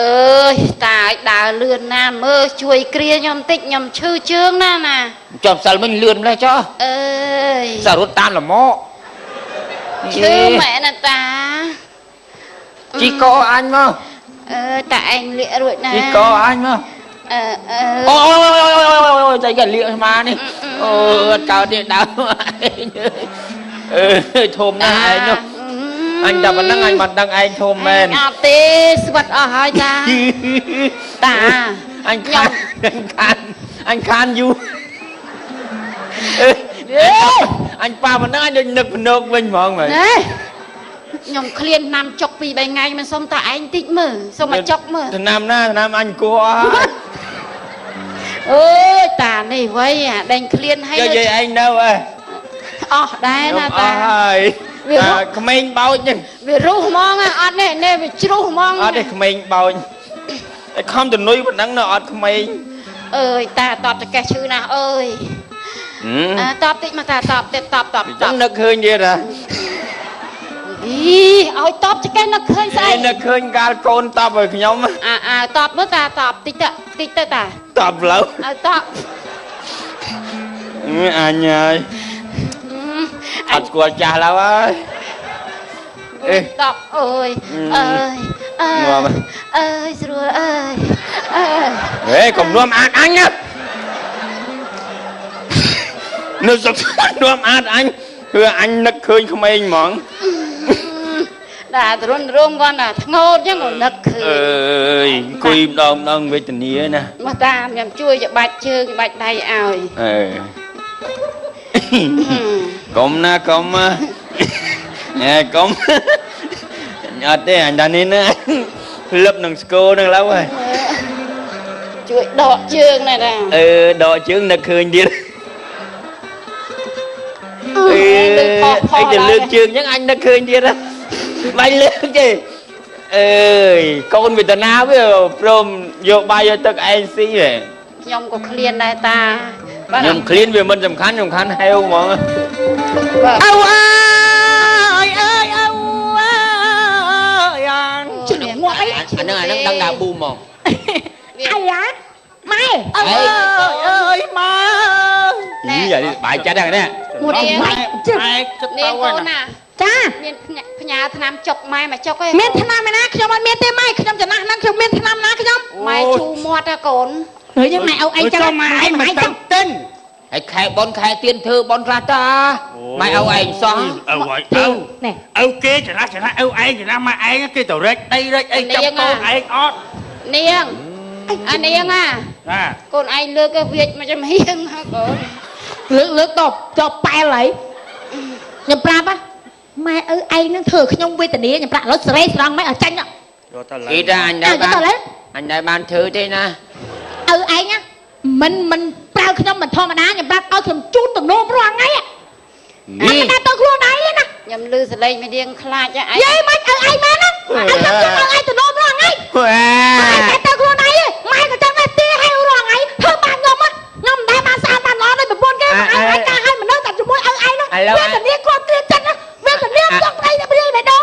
អើយតាឲ្យដើរលឿនណាមើលជួយគ្រាខ្ញុំតិចខ្ញុំឈឺជើងណាណា ចំសិលមិញលឿនម្លេះចុះ អើយ សារត់តាមលម ឈឺមែនណាតា ជីកអញមក អើតាឯងលាករួចណា ជីកអញមក អឺ អូអូចៃគេលាកស្មានេះអូអត់កើតទេដើមអើធំណាស់ឯងនោះអញតែប៉ុណ្្នឹងអញមិនដឹងឯងធំមែន អត់ទេស្វិតអស់ហើយតាតា អញខានអញខានយូរអញប៉ាប៉ុណ្្នឹងអញដូចនឹកភ្នោកវិញហ្មងមែន ណែខ្ញុំឃ្លានឆ្នាំចុក2 3ថ្ងៃមិនសុំតាឯងតិចមើលសុំមកចុកមើល ឆ្នាំណាឆ្នាំអញគួរអស់ អើយតានេះវ៉ៃអាដេញឃ្លានហើយ យាយឯងនៅអើ អស់ដែរណាតា អស់ហើយតាក្មេងបោចហ្នឹង វារុះហ្មងអត់នេះនេះវាជ្រុះហ្មង អត់ទេក្មេងបោចតែខំទៅនុយប៉ុណ្ណឹងនៅអត់ក្មេង អើយតាតបតកេះឈឺណាស់អើយតបតិចមកតាតបទៀតតបតប តបនឹកឃើញទៀតហ៎ អីឲ្យតបចកេះនឹកឃើញស្អី នឹកឃើញកាលកូនតបឲ្យខ្ញុំ អាអាតបមើលតាតបតិចទៅតិចទៅតា តបលើ ឲ្យតប អញហើយអត់ស្គាល់ចាស់ឡើយហើយអេ តបអើយអើយអើយអើយស្រួលអើយអើយ ហេកុំនាំអាតអញណានៅសុខនាំអាតអញគឺអញនឹកឃើញក្មេងហ្មង តាទរុនរងគាត់ណាធ្ងោតចឹងក៏នឹកឃើញ អើយអង្គុយម្ដងម្ដងវេទនាណា មកតាមខ្ញុំជួយច្បាច់ជើងច្បាច់ដៃឲ្យ អើកុំណាកុំណែកុំអត់ទេអញតានេះណាលឹបនឹងស្គរនឹងឡើយហើយ ជួយដកជើងណែតា អឺដកជើងនឹកឃើញទៀតអឺអីទៅលើកជើងចឹងអញនឹកឃើញទៀតបាញ់លើកទេអើយកូនវេទនាវាព្រមយកបាយយកទឹកឯងស៊ីហ៎ ខ្ញុំក៏ឃ្លានដែរតា ខ្ញុំឃ្លានវាមិនសំខាន់សំខាន់ហេវហ្មង អៅអើយអើយអៅអើយអាន ជឿងាប់អី អាហ្នឹងអាហ្នឹងដឹងដល់ប៊ូហ្មង អាយ៉ាម៉ែ អើយ អើយម៉ែ ណែ យីបាយចិត្តហ្នឹងនេះ មួយម៉ែជិះ ឯងចិត្ត នា ទៅហើ ងកូនណា យណា ចា មានផ្ញើថ្នាំចុកម៉ែមកចុកឯង មានថ្នាំឯណាខ្ញុំអត់មានទេម៉ែខ្ញុំចំណាស់ហ្នឹងខ្ញុំមានថ្នាំណាខ្ញុំ ម៉ែជូរមាត់ហ៎កូន ហើយយើងម៉ែឪឯងចឹង ម៉ែឯងមិន ចឹ ទៅទិញ ហើយខែបនខែទៀនធ្វើបនខ្លះតាម៉ែឪឯងសោះ ឪហើយឪ ណែ ឪគេចំណាស់ចំណាស់ឪឯងចំណាស់ម៉ែឯងគេទៅរែកដីរែកអីចាប់កូនឯងអត់ នាងអានាងអា ណា កូនឯងលើកវាចមកចំហៀងហ៎កូន លើកលើកតបចប់ប៉ែលហើយខ្ញុំប្រាប់ម៉ែឪឯងនឹងធ្វើខ្ញុំវេទនាខ្ញុំប្រាប់ឥឡូវសេរីស្រង់ម៉ែឲ្យចាញ់ យកទៅ គេតាអញដែរបានអញដែរបានធ្វើទេណា ឪឯងមិនប្រើខ្ញុំមិនធម្មតាខ្ញុំប្រាប់ឲ្យខ្ញុំជូនទំនោររាល់ថ្ងៃនេះមិនទៅខ្លួនឯងណា ខ្ញុំលឺសលេងមួយរៀងខ្លាចឯង យាយមិនឪឯងមែនណាឲ្យខ្ញុំជូនឲ្យឯងទំនោររាល់ថ្ងៃឯងទៅខ្លួនឯងម៉ែក៏ចឹងដែរទាឲ្យរាល់ថ្ងៃធ្វើបានខ្ញុំខ្ញុំមិនដែលបានស្អាតបានល្អដូចប្រពន្ធគេមកឯងការឲ្យមនុស្សតែជាមួយឪឯងនោះវេទនាគាត់គ្រាចិត្តណាវេទនាចង់ប្តីតែព្រាយបេះដូង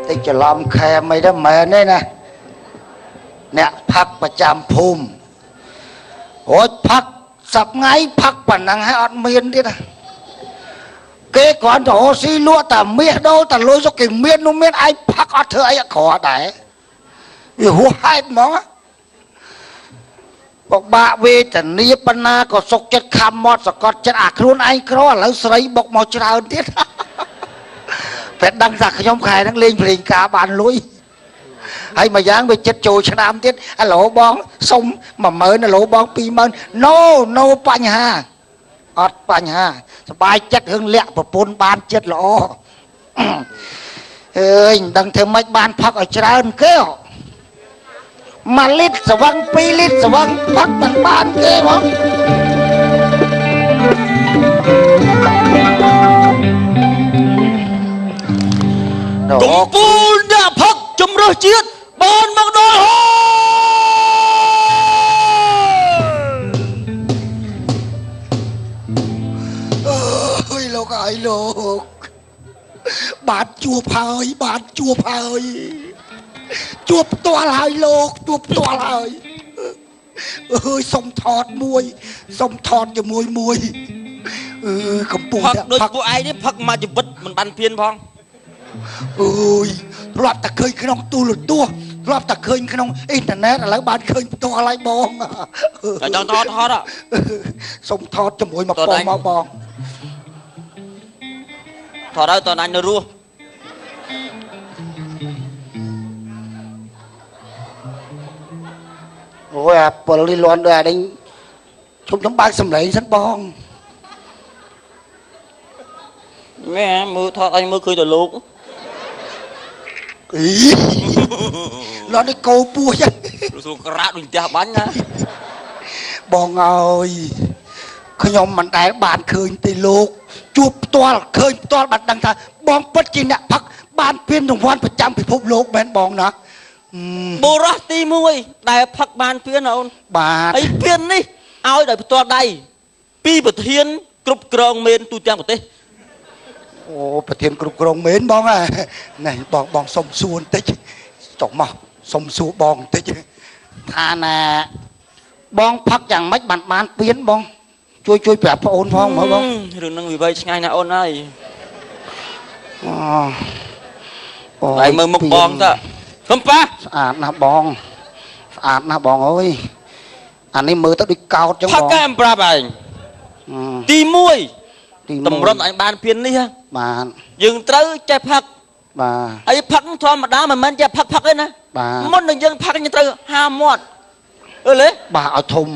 តិចច្រឡំខែមិនដែរមែនទេណាអ្នកផឹកប្រចាំភូមិរួចផឹកសប្ងៃផឹកប៉ុណ្ណឹងហើយអត់មានទៀតណាគេគ្រាន់តែរកស៊ីលក់តែមាសដូរតែលុយសុកគេមាននោះមានឯងផឹកអត់ធ្វើអីអក្រក់ដែរវាហួសហេតុហ្មងបបាក់វេទនាប៉ុណ្ណាក៏សុកចិត្តខំមាត់សកត់ចិត្តអាខ្លួនឯងក្រឥឡូវស្រីបុកមកច្រើនទៀតតែដឹងថាខ្ញុំខែហ្នឹងលេងភ្លេងការបានលុយហើយមួយយ៉ាងវាចិត្តចូលឆ្នាំទៀតអាឡូបងសុំ10000អាឡូបង20000 no no បញ្ហាអត់បញ្ហាសบายចិត្តរឿងលាក់ប្រពន្ធបានចិត្តល្អអើយមិនដឹងធ្វើម៉េចបានផឹកឲ្យច្រើនគេ1លីត្រស្វឹង2លីត្រស្វឹងផឹកមិនបានគេហ្មង កំពូលអ្នកផឹកជំរើសជាតិបានមកដល់ហើយ អើយលោកអើយលោកបាទជួបហើយបាទជួបហើយជួបផ្ទាល់ហើយលោកជួបផ្ទាល់ហើយអើយសុំថតមួយសុំថតជាមួយមួយអឺកំពូល ផឹកដូចពួកឯងនេះផឹកមកជីវិតមិនបានពៀនផង អើយធ្លាប់តែឃើញក្នុងទូរទស្សន៍ធ្លាប់តែឃើញក្នុងអ៊ីនធឺណិតឥឡូវបានឃើញផ្ទាល់ហើយបង ចង់ថតថតសុំថតជាមួយមកបងមកបង ថតហើយតើអញនៅរស់ អូយអាពលនេះលន់ដូចអានេះជុំខ្ញុំបើកសម្លេងសិនបង ម៉ែមើលថតអញមើលឃើញតែលោក អីលន់នេះកោពោះចឹង សួរក្រាក់ដូចផ្ទះបាញ់ណា បងអើយខ្ញុំមិនដែលបានឃើញទេលោកជួបផ្ទាល់ឃើញផ្ទាល់បានដឹងថាបងពិតជាអ្នកផឹកបានពានរង្វាន់ប្រចាំពិភពលោកមែនបងណា បុរសទី1ដែលផឹកបានពានអូន បាទ ហើយពាននេះឲ្យដោយផ្ទាល់ដៃពីប្រធានគ្រប់គ្រងមេនទូទាំងប្រទេស អូប្រធានគ្រប់គ្រងមេនបងណែបងបងសុំសួរបន្តិចចុះមកសុំសួរបងបន្តិចថាណាបងផឹកយ៉ាងម៉េចបានបានពៀនបងជួយជួយប្រាប់ប្អូនផងមើលបង រឿងនឹងវិវ័យឆ្ងាយណាស់អូនហើយ អូ ហើយមើលមុខបងតើកំប៉ះ ស្អាតណាស់បងស្អាតណាស់បងអើយអានេះមើលទៅដូចកោតចឹងបង ផឹកកែប្រាប់ឯងទី1តម្រុំអញបានពៀននេះ បាទ យើងត្រូវចេះផឹក បាទ ហើយផឹកធម្មតាមិនមែនចេះផឹកផឹកទេណាមុននឹងយើងផឹកយើងត្រូវហាមាត់អឺលេ បាទឲ្យធំ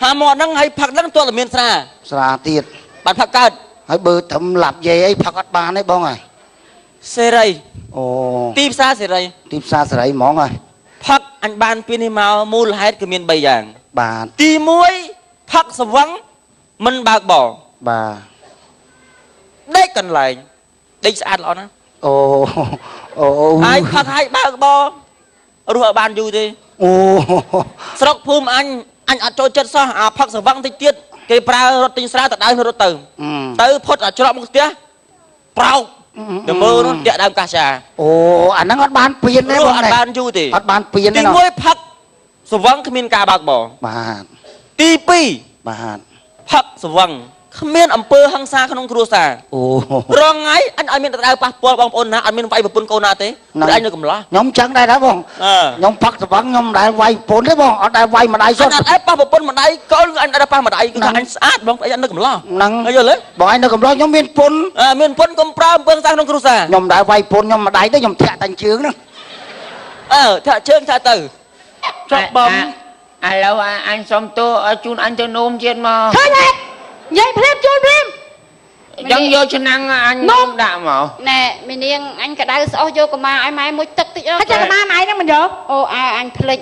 ហាមាត់ហ្នឹងហើយផឹកហ្នឹងទាល់តែមានស្រា ស្រាទៀត បានផឹកកើត ហើយបើត្រឹមឡាប់យាយអីផឹកអត់បានទេបងហើយ សេរី អូ ទីផ្សារសេរី ទីផ្សារសេរីហ្មងហើយ ផឹកអញបានពីនេះមកមូលហេតុគឺមាន3យ៉ាង បាទ ទី1ផឹកស្វឹងមិនបើកបរ បាទ ដេកកន្លែងដេកស្អាតល្អណាស់ អូអូ ហើយផឹកហើយបើកបររស់ឲ្យបានយូរទេ អូ ស្រុកភូមិអញអញអត់ចូលចិត្តសោះអាផឹកស្វឹងតិចទៀត គេប្រើរត់ទិញស្រាទៅដើមរត់ទៅទៅផុតអាច្រកមុខផ្ទះប្រោកទៅមើលនោះតាក់ដើមកាសា អូអាហ្នឹងអត់បានពៀនទេបង អត់បានយូរទេ អត់បានពៀនទេ ទី1ផឹកស្វឹងគ្មានការបើកបរ បាទ ទី2 បាទ ផឹកស្វឹងគ្មានអំពើហិង្សាក្នុងគ្រួសារ អូ រងថ្ងៃអញឲ្យមានដៅប៉ះពាល់បងប្អូនណាអត់មានវាយប្រពន្ធកូនណាទេព្រោះអញនៅកំឡោះ ខ្ញុំចឹងដែរណាបងខ្ញុំផឹកស្វឹងខ្ញុំមិនដែលវាយប្រពន្ធទេបងអត់ដែលវាយម្ដាយសុទ្ធ អត់ដែលប៉ះប្រពន្ធម្ដាយកូនអញអត់ដែលប៉ះម្ដាយគឺថាអញស្អាតបងអញនៅកំឡោះ ហ្នឹង យល់ទេ បងអញនៅកំឡោះខ្ញុំមានប្រពន្ធ មានប្រពន្ធកុំប្រើអំពើហិង្សាក្នុងគ្រួសារ ខ្ញុំមិនដែលវាយប្រពន្ធខ្ញុំម្ដាយទេខ្ញុំធាក់តែជើងហ្នឹង ធាក់ជើងធាក់ទៅ ចុះបំ ឥឡូវអញសុំទោសជូនអញទៅនោមទៀតមក ឃើញទេនិយាយភ្លាមជូនភ្លាម អញ្ចឹងយកឆ្នាំងអញនោមដាក់មក ណែមីនាងអញក្តៅស្អុះយកកម្មាឲ្យម៉ែមួយទឹកតិច ហើយចាំកម្មាម៉ែហ្នឹងមិនយក អូអើអញភ្លេច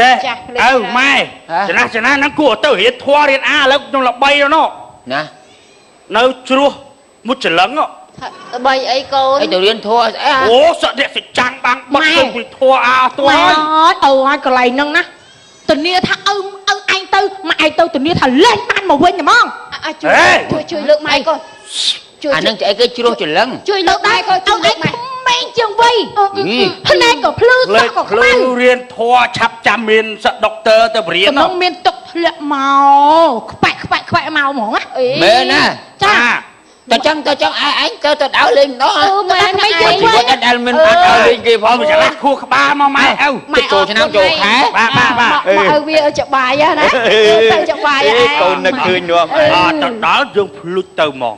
ចេះអើម៉ែចំណាស់ចំណាស់ហ្នឹងគួរទៅរៀនធွာរៀនអាឥឡូវខ្ញុំល្បីនោះ ណា នៅជ្រោះមុជច្រឡឹង ល្បីអីកូន អីទៅរៀនធွာស្អី អូសក់អ្នកសិចាំងបាំងបាត់ទៅពីធွာអាអស់តួ ហើយអូហើយកន្លែងហ្នឹងណាធានាថាឪឪឯងទៅម៉ែឯងទៅធានាថាលែងបានមកវិញហ្មង ជួយជួយលើកម៉ែកូន ជួយអានឹងអីគេជ្រោះច្រឡឹង ជួយលើកម៉ែកូនជួយលើកម៉ែ ក្មេងជាងវ័យភ្នែកក៏ភ្លឺសក់ក៏ខ្មៅ រៀនធွာឆាប់ចាំមានសក់ដុកទ័រទៅរៀន ក្នុងមានទឹកធ្លាក់មកខ្បែកខ្បែកខ្បែកមកហ្មងណា មែនណា ចា តើចឹងតើចឹងឯងទៅទៅដើរលេងម្ដង មែន ឯងជីវិតអត់ដែលមានបានដើរលេងគេផង ច្រឡះខួរក្បាលមកម៉ែឪ ម៉ែចូលឆ្នាំចូលខែ បាទបាទបាទ មកឲ្យវាឲ្យចបាយណាទៅចបាយឯង កូននឹកឃើញនាំ អត់ទៅដល់យើងភ្លុចទៅហ្មង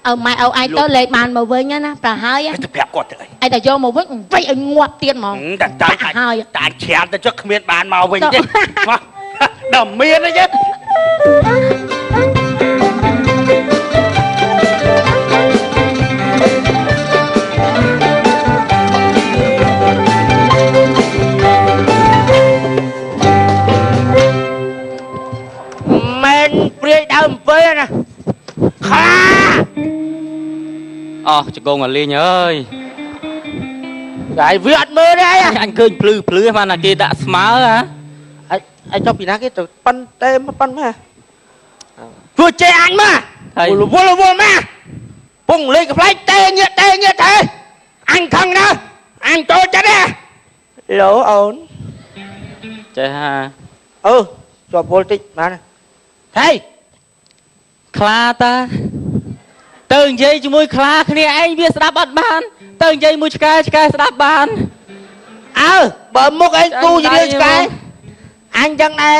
ឪម៉ែឪឯងទៅលេងបានមកវិញណាប្រហើយ ទៅប្រាប់គាត់ទៅអី ឯងតែយកមកវិញវាយឲ្យងាប់ទៀតហ្មង តែតែតែច្រានទៅចុះគ្មានបានមកវិញទេមកដល់មានទេ មែនព្រាយដើមអំពើណាខ្លា អស់ជង្គង់អាលីងអើយ តែវាអត់មើលទេអី អញឃើញភ្លឺភ្លឺបានតែគេដាក់ស្មើហ៎ អញចុះពីណាគេទៅប៉ិនទេប៉ិនមកធ្វើចេះអញមកវល់វល់មកពងលេងកំប្លែងទេញាក់ទេញាក់ទេអញខឹងណាអញចូលចិត្តទេឡូអូន ចេះហា អឺជាប់វល់តិចបានហេ ខ្លាតាទៅនិយាយជាមួយខ្លាគ្នាឯងវាស្ដាប់អត់បានទៅនិយាយមួយឆ្កែឆ្កែស្ដាប់បាន អើបើមុខឯងគូជារឿងឆ្កែអញចឹងដែរ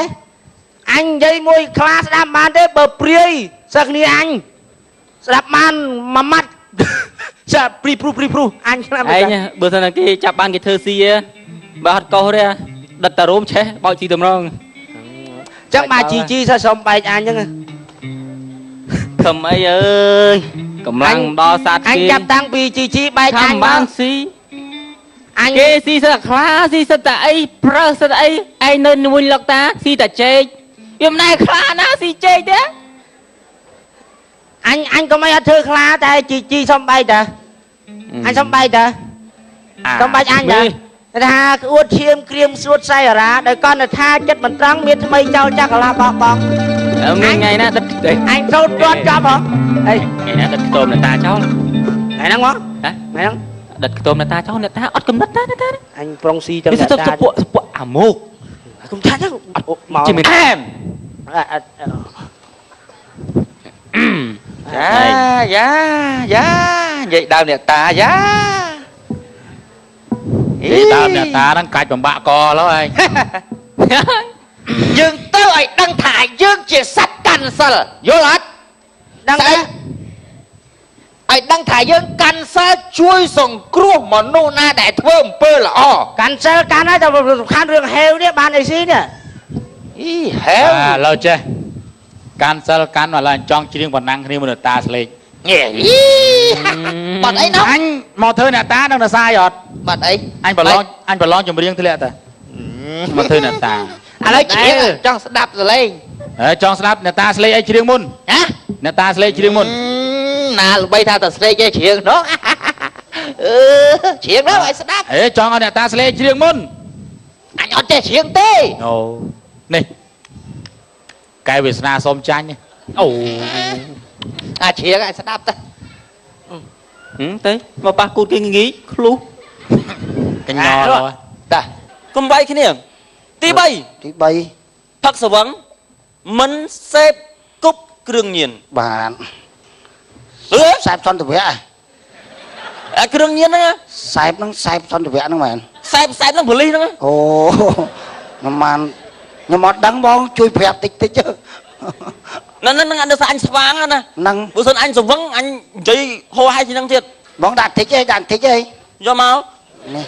អញនិយាយមួយខ្លាស្ដាប់បានទេបើព្រាយសិស្សគ្នាអញស្ដាប់បានមួយម៉ាត់ចាព្រីព្រុសព្រីព្រុសអញស្ដាប់ ឯងបើសិនតែគេចាប់បានគេធ្វើស៊ីបើអត់កោសទេដិតតារោមឆេះបោចស៊ីតម្រង ចឹងបាទជីជីសោះសុំបែកអញចឹង ខំអីអើយកម្លាំងដល់សត្វ អញចាប់តាំងពីជីជីបែកអញ បានស៊ី អញ គេស៊ីសិតតែខ្លាស៊ីសិតតែអីប្រើសិតតែអីឯងនៅមួយលុកតាស៊ីតែចេកវាមិនដែលខ្លាណាស៊ីចេកទេ អញក៏មិនអត់ធ្វើខ្លាតែជីជីសុំបែកតាអញសុំបែកតាសុំបែកអញតាថាក្អួតឈាមក្រៀមស្រួតសៃអារ៉ាដោយកណ្ដថាចិត្តមិនត្រង់មានថ្មីចោលចាក់កលាបោះបង មានថ្ងៃណាដិត អញសូត្រគាត់ចប់ហ៎អី ថ្ងៃណាដិតខ្ទមអ្នកតាចោល ថ្ងៃហ្នឹងមកថ្ងៃហ្នឹង ដិតខ្ទមអ្នកតាចោលអ្នកតាអត់កំណត់តាអ្នកតា អញប្រុងស៊ីទាំងអ្នកតា ពួកពួកអាមុក កុំថាទៅមក ជាមាន អែមយ៉ាយ៉ាយ៉ានិយាយដើមអ្នកតាយ៉ា និយាយដើមអ្នកតាហ្នឹងកាច់បំបាក់កឡើយឯង យើងទៅឲ្យដឹងថាយើងជាសត្វកាន់សិលយល់អត់ ដឹងទេ ឲ្យដឹងថាយើងកាន់សិលជួយសង្គ្រោះមនុស្សណាដែលធ្វើអំពើល្អ កាន់សិលកាន់ហើយតែសំខាន់រឿងហេវនេះបានអីស៊ីនេះ អីហេវ ឥឡូវចេះកាន់សិលកាន់ឥឡូវចង់ច្រៀងប៉ុណ្ណឹងគ្នាមួយអ្នកតាស្លេក ញ៉េបាត់អីណោះ អញមកធ្វើអ្នកតានឹងរសាយអត់ បាត់អី អញប្រឡងអញប្រឡងចម្រៀងធ្លាក់តាមកធ្វើអ្នកតា ឥឡូវច្រៀងចង់ស្ដាប់សលេង ហើយចង់ស្ដាប់អ្នកតាស្លេកអីច្រៀងមុន ណា អ្នកតាស្លេកច្រៀងមុន ណាល្បីថាតែស្លេកឯងច្រៀងនោះអឺច្រៀងនោះឲ្យស្ដាប់ អេចង់ឲ្យអ្នកតាស្លេកច្រៀងមុន អញអត់ចេះច្រៀងទេ អូនេះ កែវាសនាសុំចាញ់ អូអាជ្រៀងឲ្យស្ដាប់ទៅ ទេមកប៉ះគូតគេងីឃ្លុះ កញ្ញល់ តា កុំវាយគ្នាទី3 ទី3 ផឹកស្វឹងមិនសេពគប់គ្រឿងញៀន បាទសែបសន្តិវៈ អាគ្រឿងញៀនហ្នឹង សែបហ្នឹងសែបសន្តិវៈហ្នឹងមែន សែបហ្នឹងប៉ូលីសហ្នឹង អូខ្ញុំបានខ្ញុំអត់ដឹងបងជួយប្រាប់តិចតិច ហ្នឹងហ្នឹងអានអញស្វាងណា ហ្នឹង បើសិនអញស្វឹងអញនិយាយហោហាយជាងហ្នឹងទៀត បងដាក់តិចអីដាក់តិចអី យកមក នេះ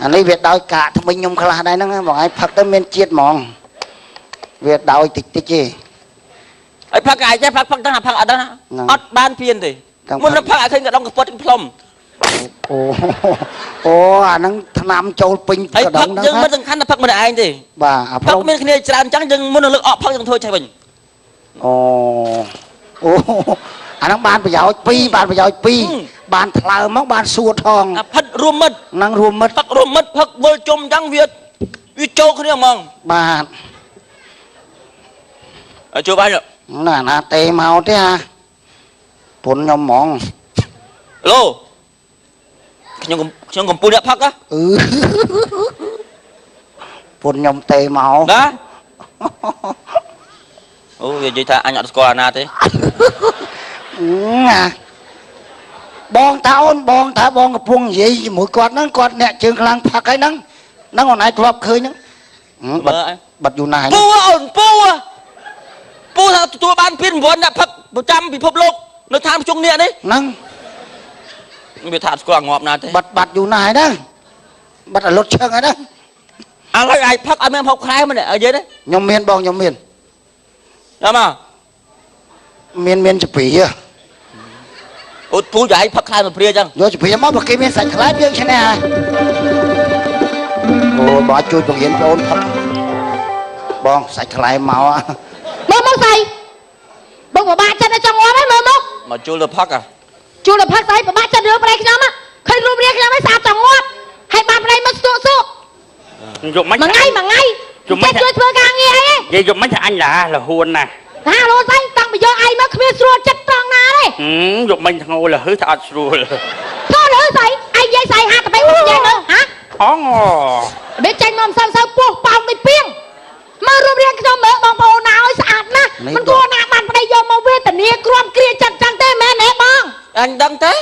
អានេះវាដោយកាកថ្មិញខ្ញុំខ្លះដែរហ្នឹងបងឯងផឹកទៅមានជាតិហ្មងវាដោយតិចតិចទេ ឲ្យផឹកឯងចេះផឹកផឹកដឹងអាផឹកអត់ដឹងអត់បានពៀនទេមុននឹងផឹកឲ្យឃើញកដងកពត់ផ្លុំ អូអូអាហ្នឹងថ្នាំចូលពេញកដងហ្នឹង យើងមិនសំខាន់តែផឹកម្នាក់ឯងទេ បាទអា ផឹកមានគ្នាច្រើនអញ្ចឹងយើងមុននឹងលើកអកផឹកយើងធ្វើចេះវិញ អូអូអាហ្នឹងបានប្រយោជន៍ពីរបានប្រយោជន៍ពីរបានថ្លើមមកបានសួរថង អាផិតរួមមិត្ត ហ្នឹងរួមមិត្ត ផឹករួមមិត្តផឹកវិលជុំអញ្ចឹងវាចូលគ្នាហ្មង បាទ ឲ្យជួបអញ ណាណាទេមកទេអាពុនខ្ញុំហ្មង ឡូខ្ញុំកំពុះអ្នកផឹកហ៎ អឺពុនខ្ញុំទេមក ណាអូវានិយាយថាអញអត់ស្គាល់អាណាទេ ណាបងថាអូនបងថាបងកំពុងនិយាយជាមួយគាត់ហ្នឹងគាត់អ្នកជើងខ្លាំងផឹកហើយហ្នឹងហ្នឹងអូនឯងធ្លាប់ឃើញហ្នឹងបាត់យូរណាស់ ពូអូនពូពូថាទទួលបានពានរង្វាន់អ្នកផឹកប្រចាំពិភពលោកនៅឋានប្រជុំនេះនេះ ហ្នឹង វាថាស្គាល់ងាប់ណាទេ បាត់យូរណាស់ហើយហ្នឹងបាត់អាលុតឈឹងហើយហ្នឹង ឥឡូវឯងផឹកឲ្យមានហូបខែមិននិយាយទេ ខ្ញុំមានបងខ្ញុំមាន ដល់មក មានចព្រា អូពូយកឯងផឹកខែមកព្រាចឹង យកចព្រាមកបើគេមានសាច់ខ្លែយើងឈ្នះហើយអូបងជួយបង្រៀនបងផឹកបងសាច់ខ្លែមក មើលមកស្អីបងពិបាកចិត្តឲ្យចង់ងាប់ហើយមើលមក មកជួលទៅផឹកអា ជួលទៅផឹកស្អីពិបាកចិត្តរឿងប្តីខ្ញុំឃើញរូបរាងខ្ញុំឲ្យស្អាតចង់ងាប់ហើយបានប្តីមកស្ទក់សុក យកមិន មួយថ្ងៃមួយថ្ងៃចេះជួយធ្វើការងារអី និយាយយកមិនថាអញឡាលហួនណា ណាលោស្អីតាំងពីយកឯងមកគ្មានស្រួលចិត្តត្រង់ណាទេ យកមិនធ្ងោលហឺថាអត់ស្រួល ធ្ងោលហឺស្អីឯងនិយាយស្អីហាទៅបែកនិយាយមើលហា អង របៀបចាញ់មកមិនសូវពោះប៉ោងដូចពីងមើលរូបរាងខ្ញុំមើលបងប្អូនណាឲ្យស្អាតណាស់មិនគួរណាបានប្តីយកមកវេទនាគ្រាំគ្រាចិត្តចឹងទេមែនទេបង អញដឹងទេ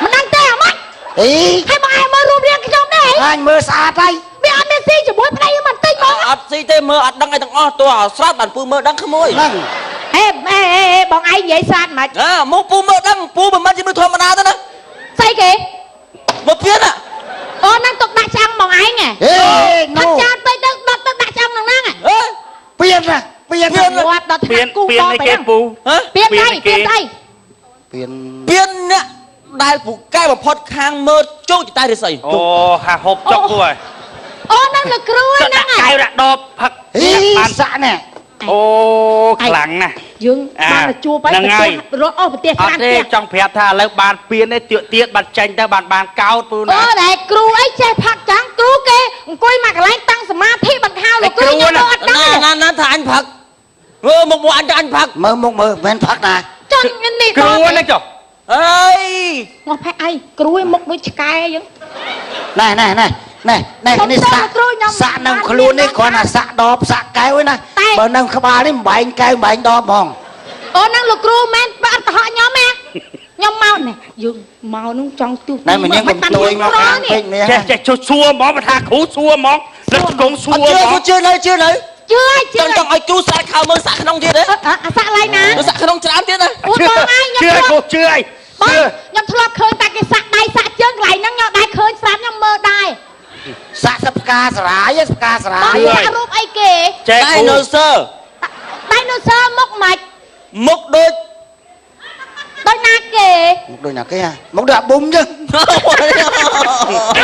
មិនដឹងទេអាម៉េច អី ហើយបងឯងមើលរូបរាងខ្ញុំទេ អញមើលស្អាតហើយ វាអត់មានស៊ីជាមួយប្តីមិនតិចបង អត់ស៊ីទេមើលអត់ដឹងអីទាំងអស់តួស្រាប់បានពូមើលដឹងក្មួយ ហ្នឹង ហេហេបងឯងនិយាយស្អាតមិន ណាមកពូមើលដឹងពូមិនមែនជាមនុស្សធម្មតាទេណា ស្អីគេ មកពៀន អូហ្នឹងទុកដាក់ឆ្អឹងបងឯងហ៎ ហេណូ ផឹកច្រើនពេកទៅដុតទៅដាក់ឆ្អឹងហ្នឹងហ្នឹង ហេ ពៀនណាពៀន ងាប់ដល់ ពៀន ថ្នាក់គូ ពៀន បងទៅ អីគេពូ ហ៎ ពៀនស្អីពៀនស្អី ពៀន ពៀនអ្នកដែលពូកែបំផុតខាងមើលជោគចតារិស័យ អូហាហូបចុកពូហើយ អូហ្នឹងលោកគ្រូហ្នឹង កែវដាក់ដបផឹក ហី បាន សាក់ណែ អូខ្លាំងណាស់ យើងបានទៅជួបហើយប្រទេសរត់អស់ប្រទេស អត់ទេ ច្រើនផ្ទះ ចង់ប្រាប់ថាឥឡូវបានពៀនទេទៀតទៀតបានចាញ់ទៅបានបានកោតពូណា អូតែគ្រូអីចេះផឹកចឹងគ្រូគេអង្គុយមកកន្លែងតាំងសមាធិបង្ខោលោកគ្រូខ្ញុំអត់ដឹង ណាណាណាថាអញផឹកមើលមុខមកអញថាអញផឹក មើលមុខមើលមិនផឹកណា ចន់នេះ គ្រូហ្នឹងចុះ អើយ ងាប់ផែអីគ្រូឯងមុខដូចឆ្កែអញ្ចឹង ណែណែណែណែណែនេះសាក់សាក់នឹងខ្លួននេះគ្រាន់តែសាក់ដបសាក់កែវឯណាបើនឹងក្បាលនេះមិនបែងកែវមិនបែងដបហ្មង អូហ្នឹងលោកគ្រូមែនបើអត់កុហកខ្ញុំទេខ្ញុំមកនេះយើងមកនឹងចង់ទូ ណែម្នាក់កំទួយមកខាងពេកនេះ ចេះចេះចុះសួរហ្មងបើថាគ្រូសួរហ្មងលើកគងសួរ អត់ជឿ ហ្មង ជឿនៅជឿនៅ ជឿជឿ ចង់ចង់ឲ្យគ្រូសាក់ខោមើលសាក់ក្នុងទៀតទេ អាសាក់ឡៃណា សាក់ក្នុងច្រើនទៀតណា អូបងឯង ជឿ ខ្ញុំ គ្រូជឿអី បងខ្ញុំធ្លាប់ឃើញតែគេសាក់ដៃសាក់ជើងកន្លែងហ្នឹងខ្ញុំដែរឃើញស្រាប់ខ្ញុំមើលដែរ សាក់សផ្កាសរាយផ្កាសរា បង យ សាក់រូបអីគេ ចេះ ដៃណូស័រ ដៃណូស័រមុខម៉េច មុខដូច ដូចណាគេ មុខដូចណាគេហ่ะមុខដូចអាប៊ុំចឹង